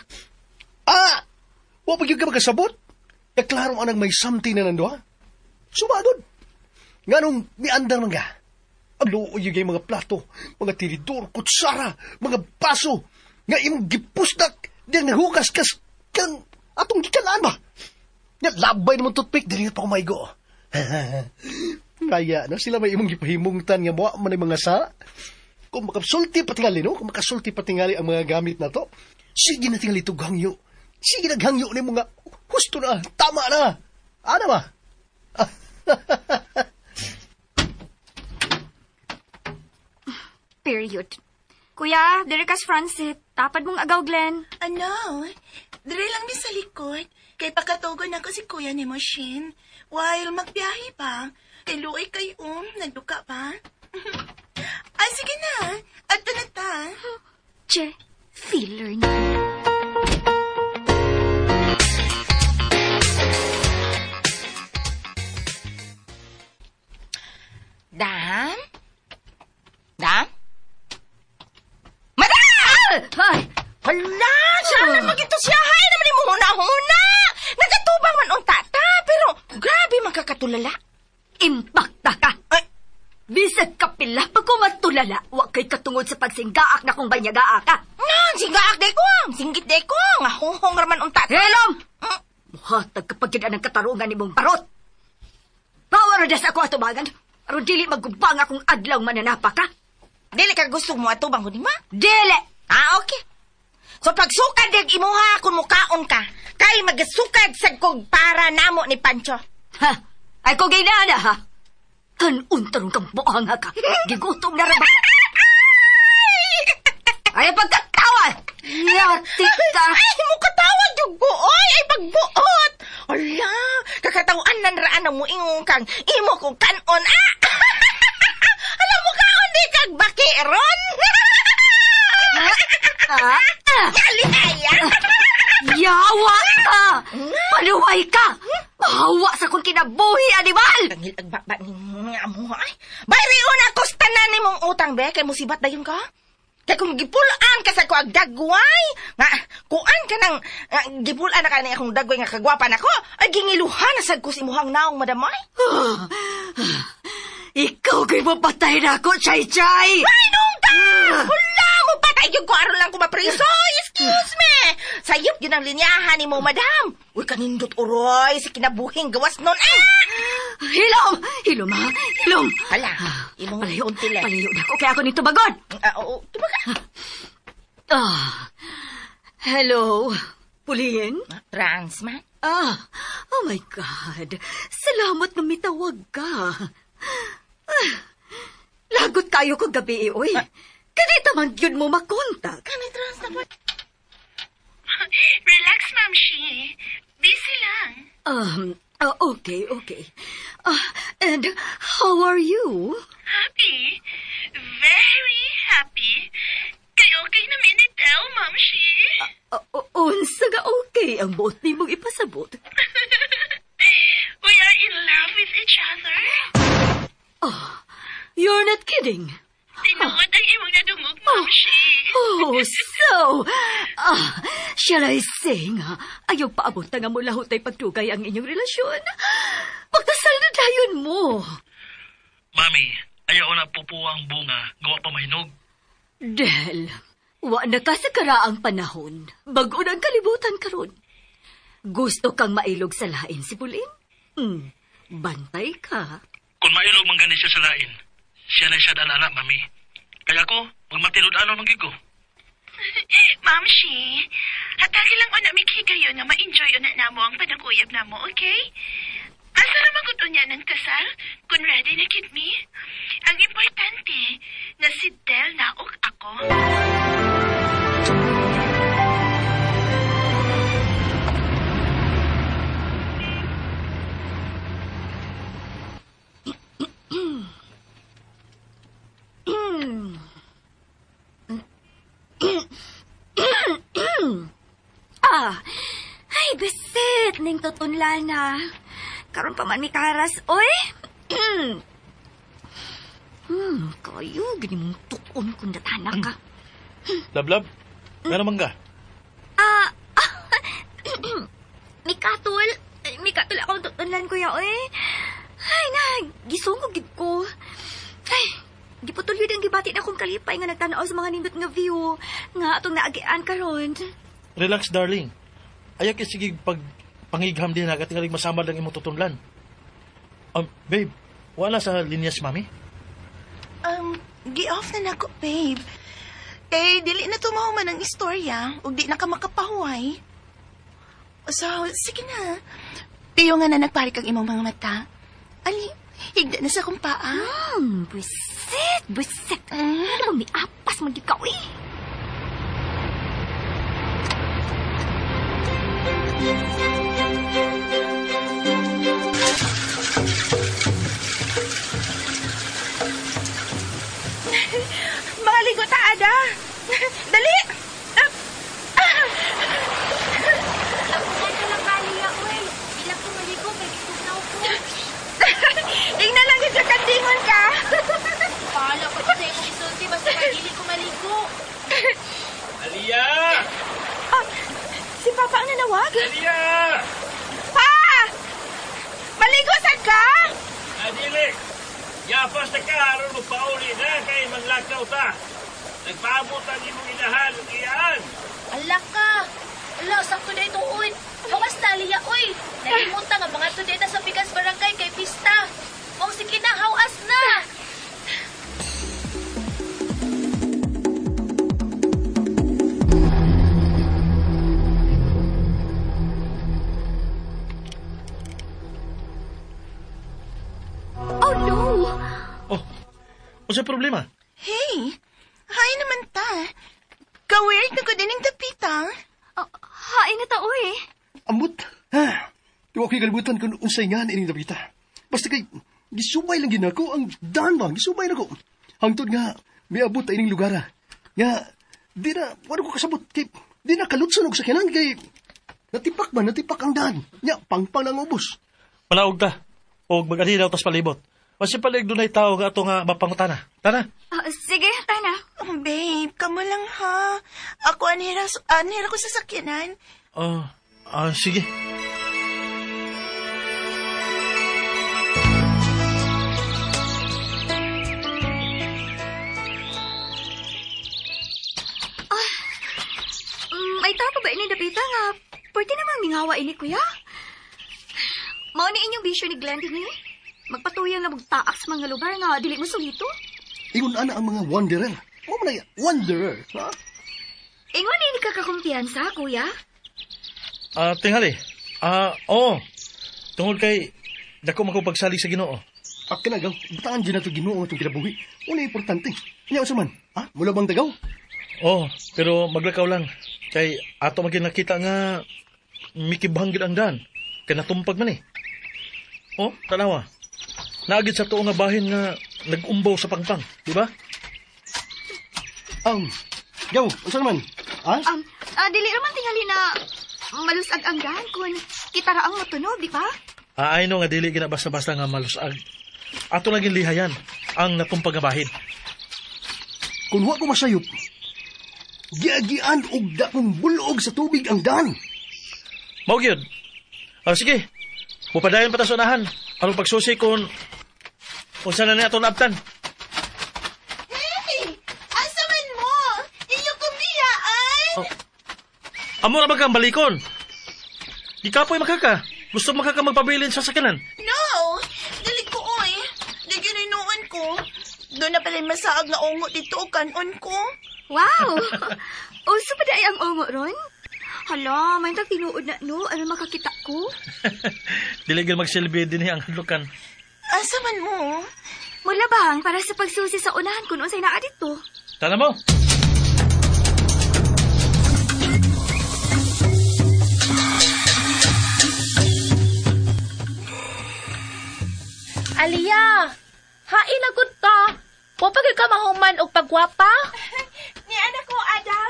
Ah! Wa pa gyud ka makasabot? Kaklaro anang may something na nanduha. Sumagod. Nganong miandar man ka. Ang luoy yung mga plato, mga tiridor, kutsara, mga baso, nga imong gipusdak, diyang nahugas kas kang atong gikalaan ba? Nga labay naman toothpick, dili pa ko maigo. Kaya, no, sila may imong gipahimungtan nga muwa man ang mga sa. Kung makasulti patingali, no? Kung makasulti patingali ang mga gamit na to, sige na tingali itong hangyo. Sige na hangyo ni mga husto na, tama na. Ano ba? Period. Kuya, diri kas Francis. Tapad mong agaw, Glenn. Ano? Dire lang mi sa likod. Kay pakatugon ako si kuya ni mo, Shin. While magbiyahe pa, kay luoy kay nagduka pa. Ay, sige na. Adto na ta. Che, feeler na. Dam? Dam? Madam! Ay! Hala! Siya na magito siya. Hay naman ni huna-huna. Nagatubang man ang tata, pero grabe magkakatulala. Impakta ka! Ay! Bisag kapila pa ko matulala, wa kay katungod sa pagsinggaak na kong banyagaa ka. Nga, singgaak day ko. Singgit day ko. Nga hunghong raman ang tata. Helom! Muhatag kapag yun ang katarungan ni mong barot. Bawar na sa ako atubangan. Aron dili magubang akong adlaw mananapa ka. Dili ka gusto mo atubang kuning ma? Dili! Ah, okay. So pagsukad dig imuha kung mukaon ka, kay magasukad sa kog para namo ni Pancho. Ha? Ay ko ginana ha? Kanuntarong kang buanga ka. Gigutom na ra ba? Ay pagkatawa! Yati ka! Ay, mukatawa jud ko oy, ay pagbuot. Ala, kakatawan nan raan ang muingong kang imo kong kanon. Ah! Alam mo kaon di kag bakiron. Kalihaya. Yawa ka! Paluway ka! Mahawa sa kong kinabuhi, animal! Tangil ag baba ni nga mo ay. Bayrion ako sa tanan nimong utang be kay musibat dayon ka. Kay kung gipulaan ka sa ko ag dagway, nga kuan ka nang gipulaan na ka ni akong dagway nga kagwapa nako, ay gingiluhan na sad ko sa imuhang naong madamay. Ikaw kay mapatay na ako, Chay Chay! Ay, nung ka! Wala mo patay yung ko aron lang ko mapriso. Excuse me! Sayop yun ang linyahan ni mo, madam. Uy, kanindot uroy sa kinabuhing gawas nun. Ah! Hilom! Hilom, ha? Hilom! Hala, imong Palayo, untile. palayo na ako. Kaya ako nito bagon. Oo, tumaga. Ah, hello, Puliin? Trans man. Ah, oh my God. Salamat na mitawag ka. Ah, lagot kayo kong gabi, oy. Kanita man yun mo makontak. Kani trans na ba? Relax, Ma'am Shi. Busy lang. Okay, okay. And how are you? Happy. Very happy. Kay okay na mi ni Del, Ma'am Shi. Unsa nga okay ang buot nimong ipasabot? We are in love with each other. Oh, you're not kidding. Tinuod ang imong nadungog, Ma'am Shi. Oh, so, shall I say nga, ayaw paabot na nga mula hutay pagdugay ang inyong relasyon. Pagkasal na dayon mo. Mami, ayaw na pupuwa ang bunga, gawa pa mahinog. Del, wa na ka sa karaang panahon. Bago na ang kalibutan karon. Gusto kang mailog sa lain si Pauline? Bantay ka. Kung mailog man gani siya sa lain, siya na siya anak, Mami. Kaya ako, magmatilod-ano man gigo. Ma'am Shi, hatagi lang una mikhigayon nga ma-enjoy una namo ang panag-uyab namo, okay? Asa naman kung unya ng kasal, kung ready na kid me. Ang importante, nga si Del naog ako. Ay, besit, ning tutunlan na. Karon pa man mi karas, oy. Kayo, gini mong tukon kung datana ka. Lab-lab, meron mangga? Mikatol. Mikatol akong tutunlan, kuya, oy. Ay, na, gisungog gid ko. Ay, giputol yun ang gibati na akong kalipay nga nagtanaw sa mga nindot nga view nga atong naagian karon. Relax, darling. Ayaw kay sige pag pangigham din na katingalig masama lang imong tutunlan. Babe, wala sa linya si Mami? Gi-off na nako, babe. Kay dili na tumaw man ang istorya ug di na ka makapahuway. So, sige na. Piyo nga na nagparik ang imong mga mata. Ali, higda na sa akong paa. Busit, busit. Ano ba may apas man gyud ka, uy? Mga ligo ta, Ada. Dali! Ako lang kaliya, uy. Bilang ko maligo, kay gitugnaw ko. Tingnan lang yung kandingon ka. Paano ko sa imong isulti, basta kadili ko maligo. Aliyah! Si Papa ang nanawag? Aliyah! Pa! Maligo sad ka? Adili! Yapas na ka, aron magpauli na kay manglakaw ta. Nagpaabot ang imong inahan ug iyaan. Ala ka! Ala, sakto na ito, uy. Hawas na, Aliyah, uy. Nalimutan nga mga tudeta sa Pikas Barangay kay Pista. Mong sige na, hawas na! Oh, no! Oh, unsa problema? Hey, hi naman ta. Ka-weird na ko din ang dapita. Hain na ta, uy. Amot, ha? Di ko kalibutan kung unsay nga ining dapita. Basta kay, gisubay lang gina ko, ang daan ba, gisubay na ko. Hangtod nga, miabot ta ining lugar, ha. Nga, di na, wala ko kasabot, kay, di na kalutsan og sakyanan, kay, natipak ba, natipak ang daan. Nya, pangpang lang ubos. Manaog ta, og mag-adhi daw tas palibot. Masih palig dunay tao nga ato nga mapangutana. Tana. Sige, tana. Oh, babe, kamo lang ha. Ako anhira ko sa sakyanan. Sige. May tao pa ba ini dapita nga? Pwede namang mingawa ini, kuya. Mao ni inyong bisyo ni Glenn din eh. Magpatuyang na magtaak sa mga lugar nga dili mo sulito. Ingon ana ang mga wanderer. Mo man ay wanderer, ha? Ingon ini ka kakumpiyansa, kuya? Tingali. Oo. Tungod kay dako man ko pagsalig sa Ginoo. Akin agaw, butangan dyan na ito Ginoo itong kinabuhi. Una importante. Nya unsa man? Ha? Mula bang tagaw? Oh, pero maglakaw lang. Kay ato man nakita nga mikibhang gid ang daan. Kay natumpag man eh. Oh, tanawa. Naagid sa tuo nga bahin nga nag-umbaw sa pangpang, di ba? Gaw, unsa naman? Ha? Dili raman tingali na malusag ang daan kun kita ra ang motunog, di ba? Ay no nga dili gina basta-basta nga malusag. Ato lang lihayan ang natumpag nga bahin. Kung wa ko masayop, giagian og dakong bulog sa tubig ang daan. Mao gyud. Sige. Mupadayon pa ta sa unahan. Aron pagsusi kung unsa na ni ato naabtan. Hey! Asa man mo? Iyo kong biyaan! Oh. Amo ra ba kang balikon? Di kapoy makaka. Gusto makaka magpabilin sa sakyanan. No! Dili ko, oy. Di gininuon ko. Doon na pala masaag nga ungo dito o kanon ko. Wow! Uso pa di ay ang ungo ron? Hala, may tag tinuod na no. Ano makakita ko? Dili gyud magsilbi dinhi ang hadlukan. Asa man mo? Mula bang para sa pagsusi sa unahan kung unsay naa dito. Tana mo. Aliyah, hain na gud ka. Wa pa gyud ka mahuman og pagwapa? Ni anak ko, Ada.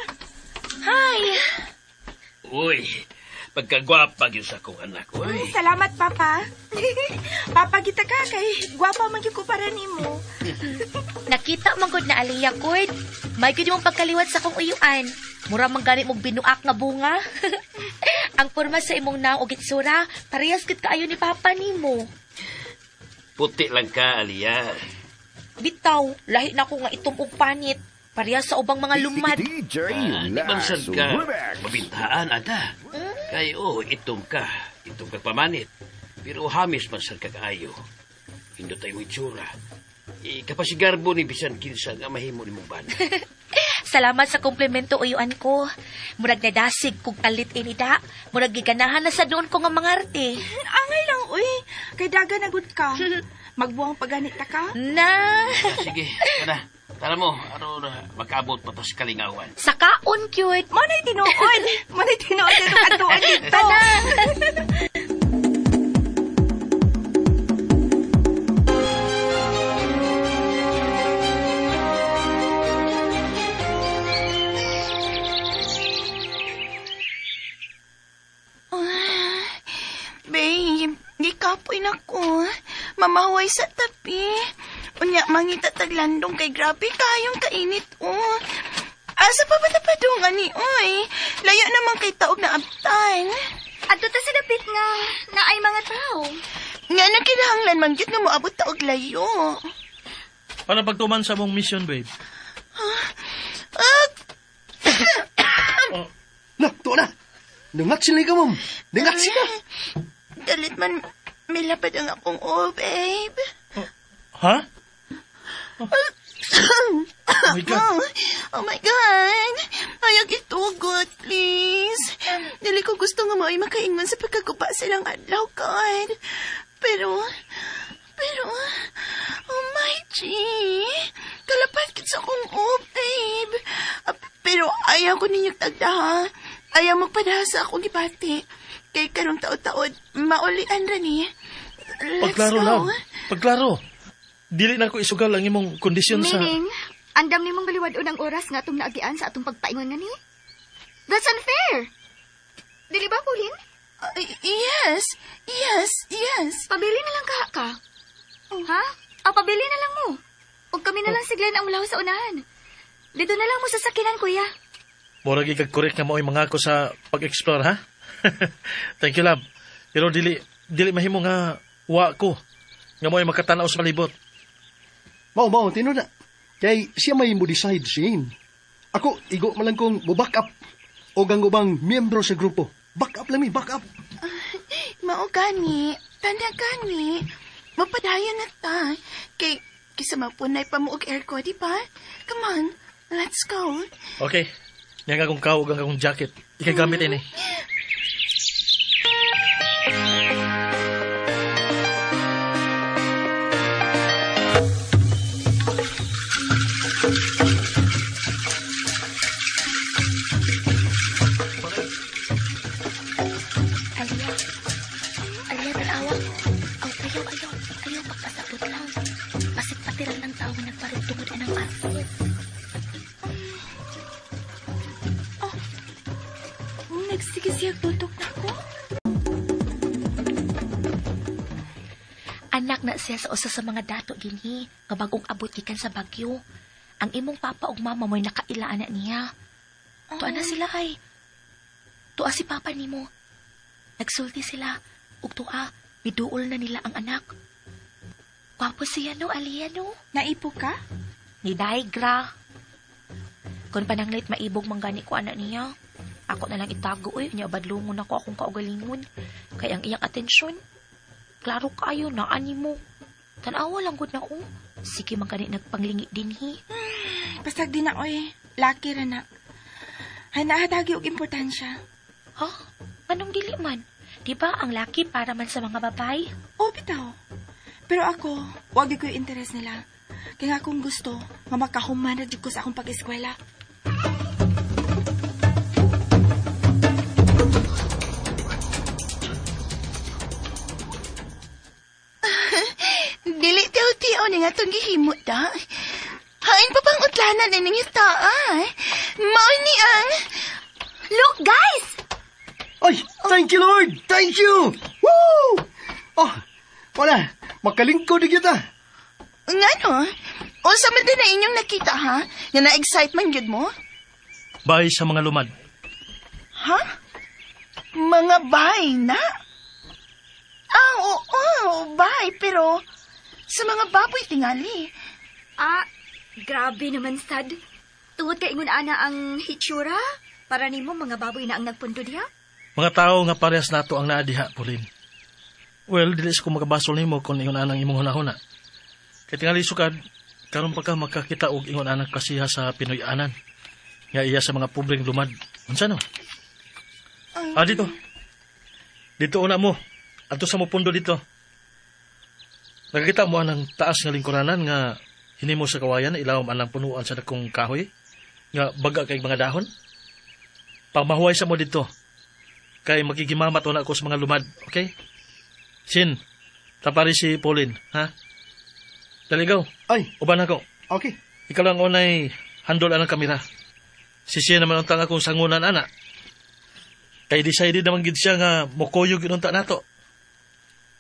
Hi. Uy, pagkagwapa gyud sa akong anak, uy. Salamat, Papa. Papa, kita ka kay gwapa man gyud ko para nimo. Nakita man gud na Aliyah gud. May gud imong pagkaliwat sa akong uyuan. Mura man gani mong binuak nga bunga. Ang porma sa imong naong og itsura, parehas gud kaayo ni Papa nimo. Puti lang ka, Aliyah. Bitaw, lahi na ko nga itom og panit. Parehas sa ubang mga lumad. DJ Di man Lax sad ka Remix. mabintahan, Ada. Kay, oh, itom ka. Itom ka pamanit. Pero hamis man sad ka kaayo. Hindot tayo itsura. Kapasigarbo ni bisan kinsa nga mahimo nimong bana. Salamat sa komplimento uyuan ko. Murag nadasig kog palit inida. Murag giganahan na sa doon ko nga mangarte. Angay lang, uy. Kay daga na gud ka. Magbuang paganit ta ka. Na. Sige, tara. Tara mo, aron makaabot pa ta sa kalingawan. Sa kaon cute. Mo na'y tinuod. Mo na'y tinuod dito katuan dito. Tana. Babe, gikapoy na ko. Mamahuay sa tapi. Unya, mangita taglandong kay grabe kayong kainit, oh. Asa pa ba tapadong, ani, oy? Layo naman kay taog na abtan. Adto ta sa dapit nga naay mga tao. Nga na kinahanglan man gyud nga moabot taog layo. Para pagtuman sa mong mission, babe. Ah, Oh, Na, tuwa na. Nangat sila ka, ma'am. Nangat sila. Dalit man, milapad ang akong oh, babe. Ha? Oh my God. Oh, oh my God. Ayaw itugot, please. Dili ko gusto nga mao'y makaingon sa pagkaguba silang adlaw, God. Pero, oh my G. Kalapat kit sa akong oh, babe. Pero ayaw ko ninyo tagda, ha? Ayaw magpadaha sa akong gibati. Kay karong taod-taod, maulian ra ni. Let's Pagklaro, go. love. Pagklaro. Dili na ko isugal ang imong kondisyon sa... Meaning, andam nimong baliwad-on ang oras nga atong naagian sa atong pagpaingon nga ni? That's unfair. Dili ba, Pauline? Yes, yes, yes. Pabili na lang ka. Ha? Pabili na lang mo. Ug kami na lang si Glenn ang mulaw sa unahan. Dito na lang mo sa sakinan, kuya. Murag ikag-correct nga mao'y mga ko sa pag-explore, ha? Thank you, love. Pero dili mahimo nga wa ko. Nga mo'y makatanaw sa palibot. Mao, tinuod na. Kay siya may mo decide, Shane. Ako, igo man lang kong mo back up. O gang ubang miyembro sa grupo. Back up lang mi, back up. Mao gani, tanda gani. Mapadayon na ta. Kay kisa mapunay pa mo og aircon, di ba? Come on, let's go. Okay. Yang akong kaog ang akong jacket. Ikagamit ini. Aliyah. Aliyah, tanawa. Aw, kuya. man ang tao nga nagparog tungod anang arko. Oh, nagsige siya tutok na ko. Anak na siya sa usa sa mga dato dinhi nga bagong abot gikan sa Bagyo. Ang imong papa ug mama mo'y nakaila ana niya. Tuwa na sila ay. Tuwa si papa nimo. Nagsulti sila ug tuwa miduol na nila ang anak. Gwapo siya no, Aliyah no. Naipo ka? Ni Daigra. Kung pananglit maibog manggani ko anak niya. Ako na lang itago oy, nya badlungon ako akong kaugalingon. Kay ang iyang atensyon. Klaro kayo na animo. Tan-awa lang gud na o. Sige man gani nagpanglingi dinhi. Pasag din na oy, laki ra na. Hay nahatagi og importansya. Ha? Anong dili man? Di ba ang laki para man sa mga babae? O bitaw. Pero ako, wag ko yung interes nila. Kaya akong gusto nga makahuman na jud ko sa akong pag-eskwela. Dili tiaw-tiaw ni nga itong gihimo da. Hain pa pang utlanan ni nga taa. Mao ni ang... Look, guys! Ay, thank you, Lord! Thank you! Woo! Oh, wala. Makalingkod na kita. Nga no? Unsa man din na inyong nakita, ha? Nga na-excite man gyud mo? Bay sa mga lumad. Ha? Mga bay na? Ah, oo, bay. Pero sa mga baboy tingali. Ah, grabe naman, sad. Tungod kay ingon ana ang hitsura, para nimo mga baboy na ang nagpundo diha. Mga tao nga parehas nato ang naa diha, Pauline. Well, dili ko makabasol nimo kung ingon anang imong hunahuna. Kay tingali sukad, karon pa ka makakita og ingon anang klasiha sa Pinoy-anan. Nga iya sa mga pobreng lumad. Unsa no? Ah, dito. Dito una mo. Adto sa mo pundo dito. Nakakita mo anang taas nga lingkuranan nga hinimo sa kawayan ilawom anang punuan sa dakong kahoy nga baga kay mga dahon. Pamahuway sa mo dito. Kay magigimamat na ako sa mga lumad, okay? Sin, tapari si Pauline, ha? Daligaw. Ay. Uban ako. Okay. Ikaw lang unay handol anang kamera. Si siya naman untang akong sangunan, ana. Kay decided naman gid siya nga mukuyog inunta nato.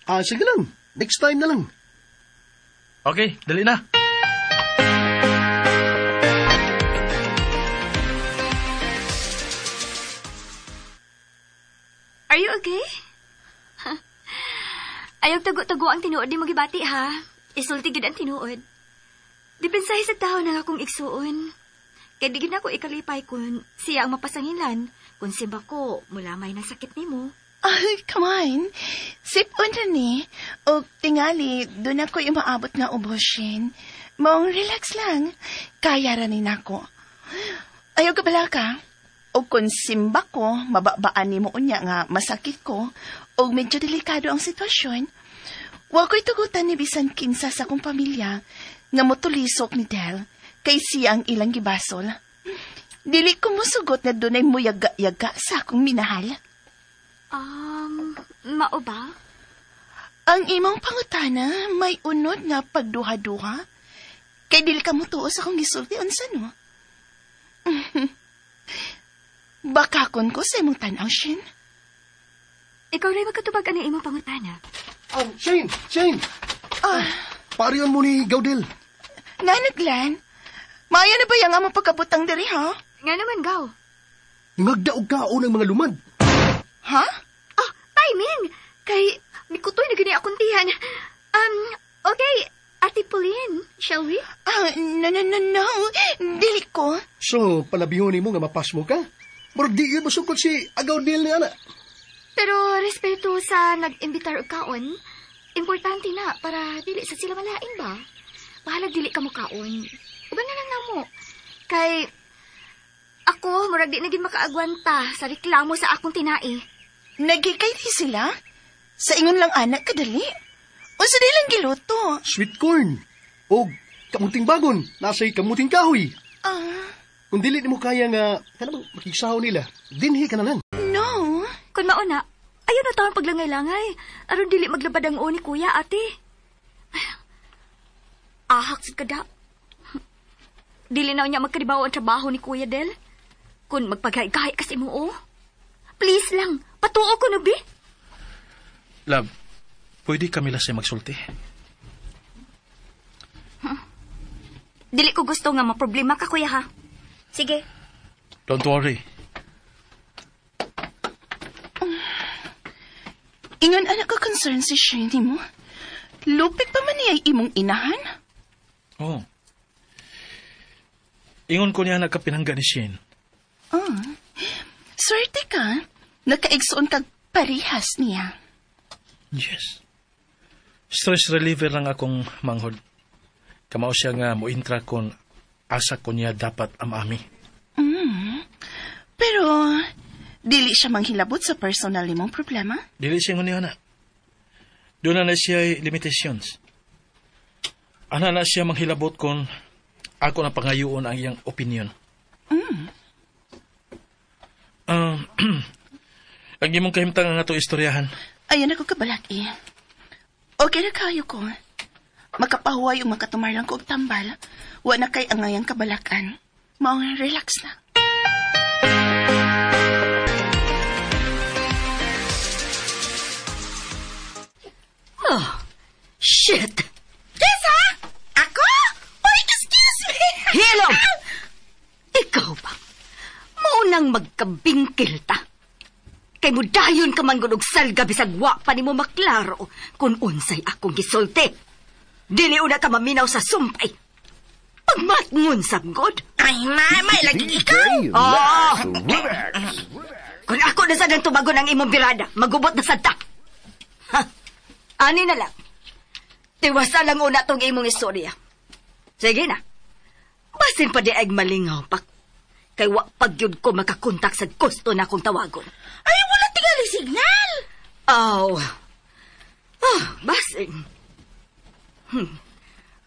Ah, sige lang. Next time na lang. Okay, dali na. Are you okay? Ayaw tago-tago ang tinuod ni magibati, ha? Isulti gid ang tinuod. Dipensahe sa tao na akong igsuon. Kaya di gid ako ikalipay kung siya ang mapasangilan. Kung simba ko, mula may nasakit nimo. Ay, come on. Sipon na ni. O tingali, doon ako imaabot nga uboshin. Maong relax lang. Kaya ra ni nako. Ayaw ka bala ka? O kung simba ko, mababaan ni mo unya nga masakit ko, o medyo delikado ang sitwasyon, wa ko'y tugutan ni bisan kinsa sa akong pamilya nga motulisok ni Del, kay siya ang ilang gibasol. Dili ko mosugot na dunay muyaga-yaga sa akong minahal. Mao ba? Ang imong pangutana may unod nga pagduha-duha. Kay dili ka motuo sa akong gisulti unsa no? Baka kon ko sa imong tan-aw, Shin. Ikaw rin magkatubag ang imong pangutana. Oh, Shane! Shane! Ah, Pariyon mo ni Gaudel. Nga naglan? Maayo na ba yung among pagkabutang diri, ha? Nga naman, Gaw. Ngagdaog kaon ang mga lumad. Ha? Ah, timing! Kay, mikutoy na gani akong tiyan. Okay, Ate Pauline, shall we? Ah, no, no, no, no. Dili ko. So, palabihon mo nga mapas mo ka? Murag di yun masukot si Agaudel ni ana. Pero respeto sa nag-imbitar og kaon, importante na para dili sa sila malain ba? Bahalag dili ka mo kaon. Uban na lang namo. Kay ako murag di na gid makaagwanta sa reklamo sa akong tinai. Nagikay di sila? Sa ingon lang anak kadali. Unsa di lang giluto? Sweet corn. O kamuting bagon. Nasa'y kamuting kahoy. Ah, Kung dili nimo kaya nga, kanang makisaw nila, dinhi ka na lang. no. Kun mauna, ayaw na taon paglangay-langay. Aron dili maglabad ang ni kuya, ate. Ahak sa kada. Dili na niya magkadibaw ang trabaho ni Kuya Del. Kung magpaghay-gahay kasi mo, oh. Please lang, patuo ko na, bi. Love, pwede kami lang siya magsulti. Huh? Dili ko gusto nga maproblema ka, kuya, ha? Sige. Don't worry. Ingon anak ko concern si Shane mo. Lupit pa man niya imong inahan? Oo. Oh. Ingon ko niya nagkapinangga ni Shane. Oh. Swerte ka. Nakaigsoon kag parehas niya. Yes. Stress reliever lang akong manghod. Kamao siya nga mointra kon asa ko niya dapat amami. Mm. Pero dili siya manghilabot sa personal nimong problema? Dili siya ngun niya na. Doon na siya limitations. Ana na siya manghilabot kon ako na pangayoon ang iyang opinion. Mm. Ang imong kahimtang nga ato istoryahan. Ayan ako kabalak eh. Okay na kayo ko. Makapahuway o makatumar lang ko og tambal. Wa na kay angayang kabalakan. Maong relax na. Oh, shit! Yes, ha? Ako? Oy, excuse me! Hilom! Ikaw ba? Maunang magkabingkil ta. Kay mudayon ka man gud og salga bisag wa pa nimo maklaro kung unsay akong gisulti. Dili una ka maminaw sa sumpay. Pagmatngon sa god. Ay, mamay, lagi ikaw. Oh. Kung ako na sad ang tubagon ang imong birada, magubot na sad ta. Ha? Ani na lang. Tiwasa lang una tong imong istorya. Sige na. Basin pa di ay malingaw pa. Kay wa pagyud ko makakontak sa gusto na akong tawagon. Ay, wala tingali signal. Aw. Ah, basin.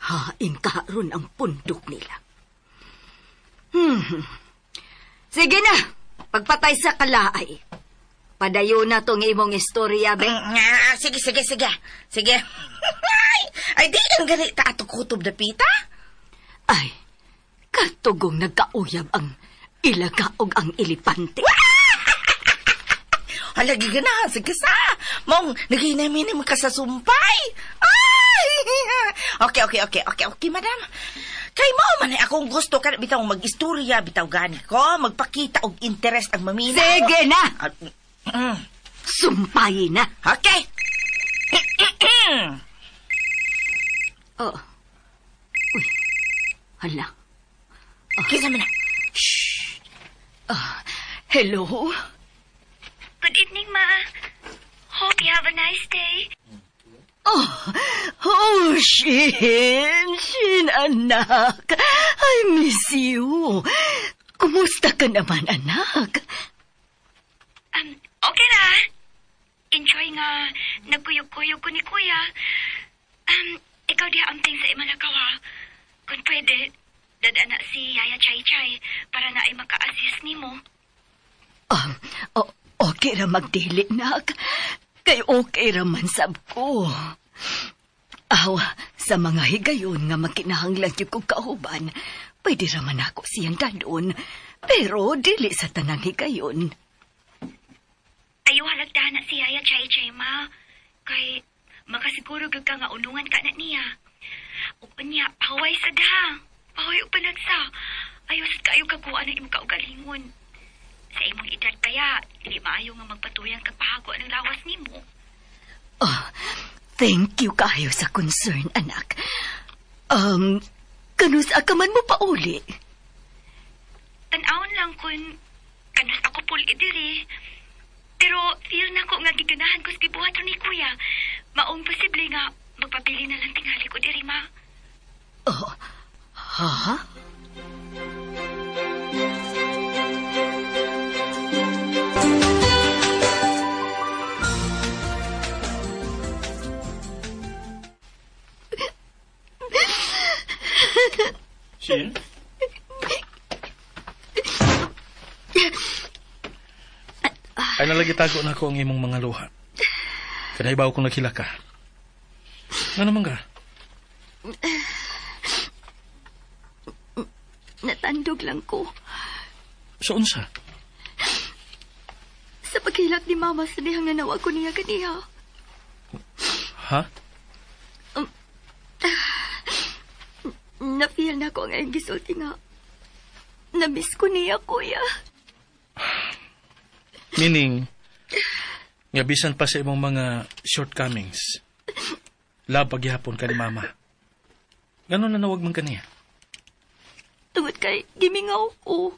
Hain karon ang pundok nila. Sige na, pagpatay sa kalaay. Padayo na tong imong istorya, be. Sige, sige, sige. Sige. Ay, di kang ganita ato kutob na pita. Ay, katugong nagkauyab ang ilaga og ang elipante. Halagi ganahan sa kasa. Mong naginamin mo ka sa sumpay. Ay! Okay, okay, okay, okay, okay, madam. Kay mo man ay akong gusto ka bitaw mag-istorya, bitaw gani ko, magpakita og interest ang mamina. Sige na! Sumpayin na. Okay. Oh. Uy. Hala. Oh. Kisa man na. Shh. Hello? Good evening, Ma. Hope you have a nice day. Oh, Shin, Shin, anak. I miss you. Kumusta ka naman, anak? Okay na. Enjoy nga. Nagkuyog-kuyog ko ni Kuya. Ikaw diha amting sa Imalakaw, ha? Kung pwede, dadana si Yaya Chay Chay para na ay maka-assist nimo. Okay ra magdili, nak. Kay okay ra man sab ko. Aw, sa mga higayon nga makinahanglan gyud kog kauban, pwede ra man ako siyang dadon, pero dili sa tanang higayon. Ayo halagdahan na si Yaya Chay Chay, ma. Kay makasiguro gyud ka nga unungan ka na niya. Ug unya, paway sa daha. Paway og panagsa. Ayo sad kaayo kakuha ng imong kaugalingon. Sa imong edad kaya, dili maayo nga magpatuyang kag pahago ng lawas nimo. Oh, thank you kayo sa concern, anak. Kanus ka man mo pauli? Tan-awon lang kun kanus ako puli diri. Pero feel na ko nga giganahan ko sa gibuhat ni Kuya. Maong posible nga magpapili na lang tingali ko diri, ma. Oh, ha? Shin? Ay nalagi tago na ako ang imong mga luha. Kanahibaw kong naghila ka. Nga naman ka? Natandog lang ko. So unsa? Sa paghilak ni Mama sa dihang nanawag ko niya kaniya. Ha? Na-feel na ko ang iyang gisulti nga. Na-miss ko niya, kuya. Meaning, nga bisan pa sa imong mga shortcomings, love paghihapon ka ni Mama. Ganon na nawag man kaniya. Tungod kay gimingaw ko.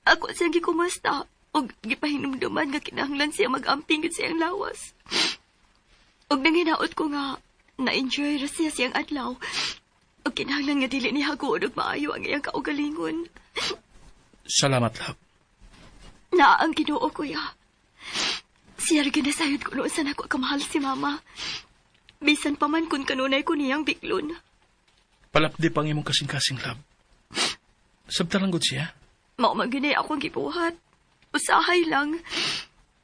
Ako siyang gikumusta og gipahinumduman nga kinahanglan siya mag-amping gid siyang lawas. Og nanginaot ko nga na-enjoy ra siya siyang adlaw. Og kinahanglan nga dili niya haguod og maayo ang iyang kaugalingon. Salamat, love. Naa ang Ginoo, kuya. Siya ra ginasayod ko noon sa nako kamahal si Mama. Bisan pa man kung kanunay ko niyang biklon. Palapdi pang imong kasing-kasing, love. Sabta lang gud siya. Mao man gyud akong gibuhat. Usahay lang.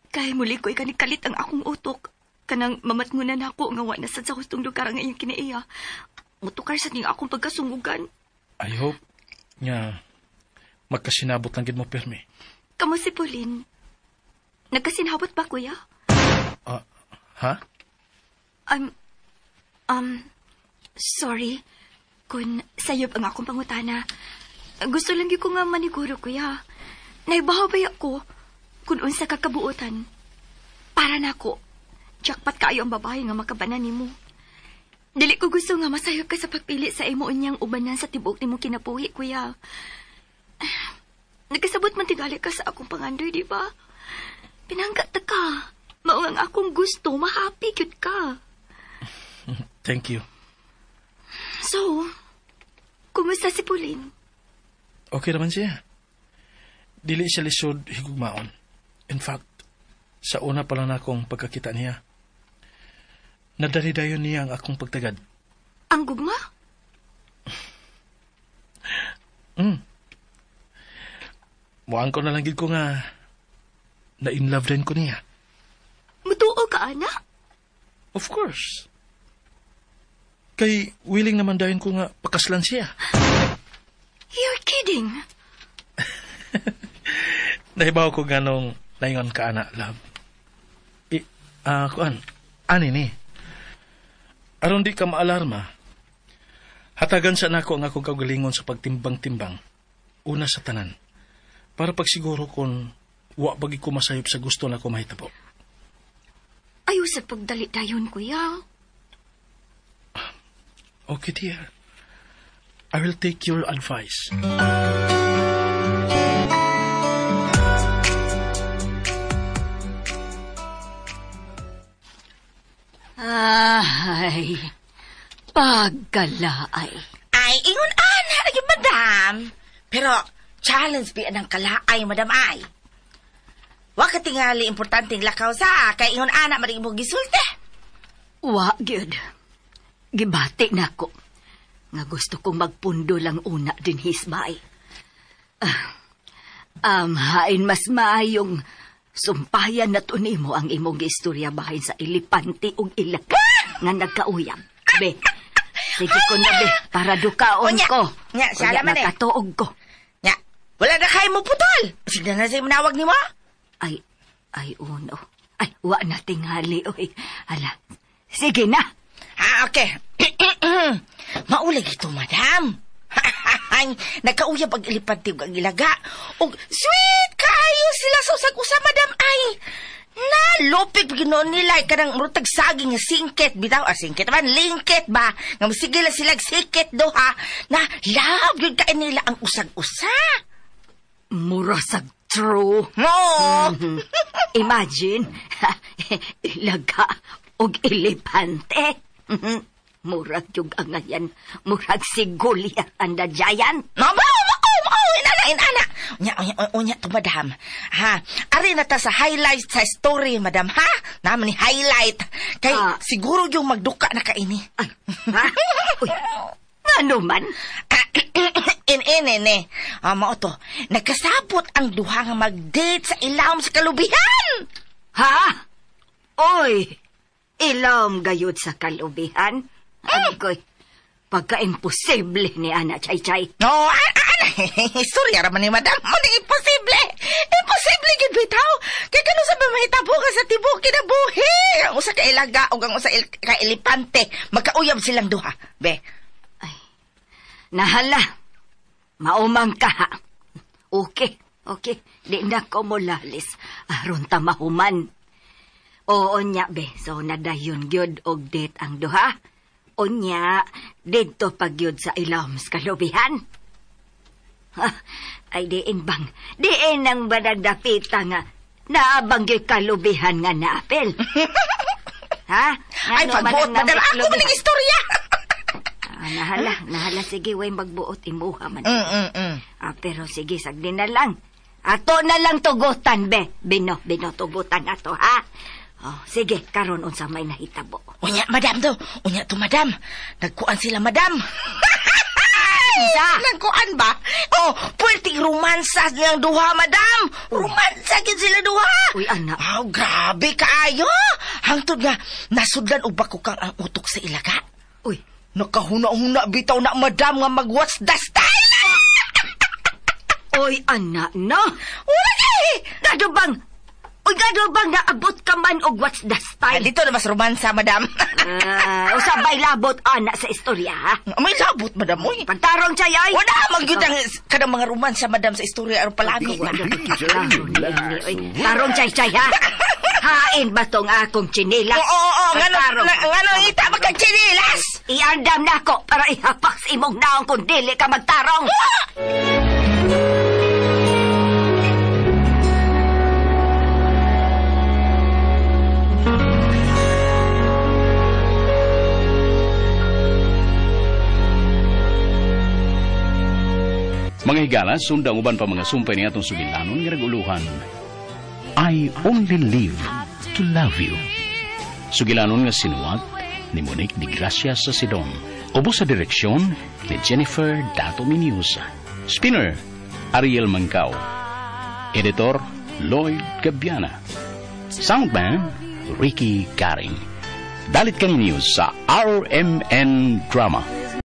Kay muli ko'y kanikalit ang akong utok. Kanang mamatngunan ako nga wa na sad sa hustong lugar ang iyang kinaiya. Mutukar sa ning akong pagkasungugan. I hope nga magkasinabot lang gid mo pirmi. Kamo si Pauline. Nagkasinabot ba, kuya? Ha? Sorry. Kung sayop ang akong pangutana. Gusto lang gyud ko nga maniguro, kuya. Naibahaw ba ako kung unsa ka kabuotan? Para nako, jackpot kaayo ang babae nga makabanan nimo. Dili ko gusto nga masayop ka sa pagpili sa imo unyang ubanan sa tibuok nimo kinabuhi, kuya. Nagkasabot man tingali ka sa akong pangandoy, di ba? Pinangga ta ka. Mao ang akong gusto, mahappy gyud ka. Thank you. So, kumusta si Pauline? Okay naman siya. Dili siya lisod higugmaon. In fact, sa una pa lang akong pagkakita niya, nadali-dayon niya ang akong pagtagad. Ang gugma? Muang ko na lang gid ko nga na-in love din ko niya. Mutuo ka, ana? Of course. Kay willing naman dayon ko nga pakaslan siya. You're kidding. Nahibaw ko ganong naingon ka, ana, love. Kuan, ani ni. Aron di ka maalarma, hatagan sa nako ang akong kaugalingon sa pagtimbang-timbang. Una sa tanan. Para pagsiguro kung wa bagi ko masayop sa gusto na ko mahitabo. Ayaw sa pagdali dayon, kuya. Okay, dear. I will take your advice. Ay, pagkalaay. Ay, ingon ana, lagi, madam. Pero, challenge bi anang kalaay, madam ay. Wa ka tingali importanteng lakaw sa, kay ingon ana, maring mo gisulti. Wa, gyud. Gibati na ko. Nga gusto kong magpundo lang una din hisbay. Hain mas maayong sumpayan na to nimo ang imong istorya bahin sa ilipante ug ilaka nga nagkauyab. Be, sige ko na be, para dukaon Unya, ko. nya, sala man eh. Nakatuog ko. Nya, wala na kayo mo putol. Sige na sa manawag nimo. Ay, ay uno. Ay, wa na tingali, oy. Hala, sige na. Ah, okay. Maulag ito, madam. Nagkauyab ang ilipante ug ang ilaga. Ug sweet kayo sila sa usag-usa, madam ay. Nalupig ginoon nila kanang murtag saging nga singkit bitaw, singkit man lingkit ba nga sige lang sila sikit doha na love gyud kay nila ang usag-usa. Mura sa true. No. Imagine, ilaga og elepante. Murag yung angayan, murag si Goliath and the giant. No, mao, inana, inana. Unya, unya, unya to, madam. Ha, ari na ta sa highlight sa story, madam, ha? Naman ni highlight. Kay siguro yung magduka na kaini. Ay, ha? Uy, ngano man? In. Mao to, nagkasabot ang duha nga mag-date sa ilawom sa kalubihan. Ha? Oy, ilawom gayud sa kalubihan? Agoy, Pagka-imposible ni Ana, Chay-Chay. No, ana, istorya raman ni madam. Mo ning imposible. Imposible gyud bitaw. Kay kano sa ba mahitabo ka sa tibok kinabuhi. Ang usa ka ilaga ug ang usa ka elepante, magkauyab silang duha. Be. Ay, nahala. Maumang ka. Okay, okay. Di na ko molalis. Aron ta mahuman. Oo nya, be. So nadayon gyud og date ang duha. Unya, dito pagyud sa ilom sa kalubihan. Ha, ay diin bang, diin ang banagdapita nga, naabang gyud kalubihan nga naapil. Ha? Ay, pagbuot, madam, ako man ang istorya. Nahala, sige, way magbuot, imuha man. Pero sige, sagdi na lang. Ato na lang tugutan, be. Bino, tugutan ato, ha? Oh, sige, karon unsa may nahitabo. Unya, madam do. Unya to, madam. Nagkuan sila, madam. Isa? Nagkuan ba? Oh, puwerteng romansa niyang duha, madam. Romansa gid sila duha. Uy, anak. Oh, grabe kaayo. Hangtod nga, nasudlan og bakukang ang utok sa ilaga. Uy. Nakahuna-huna bitaw na, madam, nga mag-what's the style. Uy, anak, no. Wala kay. Gado bang naabot ka man og what's the style? Dito na mas romansa, madam. Usabay labot, anak, sa istorya, ha? May labot, madam, uy. Pagtarong siya, ay. Wala, magyud ang kanang mga romansa, madam, sa istorya aron palami. Tarong chay-chay, ha? Hain ba tong akong tsinilas? Oo, ngano ita ba kang tsinilas? Iandam na ako para ihapak sa imong naong kung dili ka magtarong. Mga higala, sundang uban pa mga sumpay ni atong sugilanon nga naguluhan. I only live to love you. Sugilanon nga sinuwat ni Monique de Gracia sa Sidon. Ubos sa direksyon ni Jennifer Dato Miniusa. Spinner, Ariel Mangkao. Editor, Lloyd Gabiana. Soundman, Ricky Garing. Dalit kaninyo sa RMN Drama.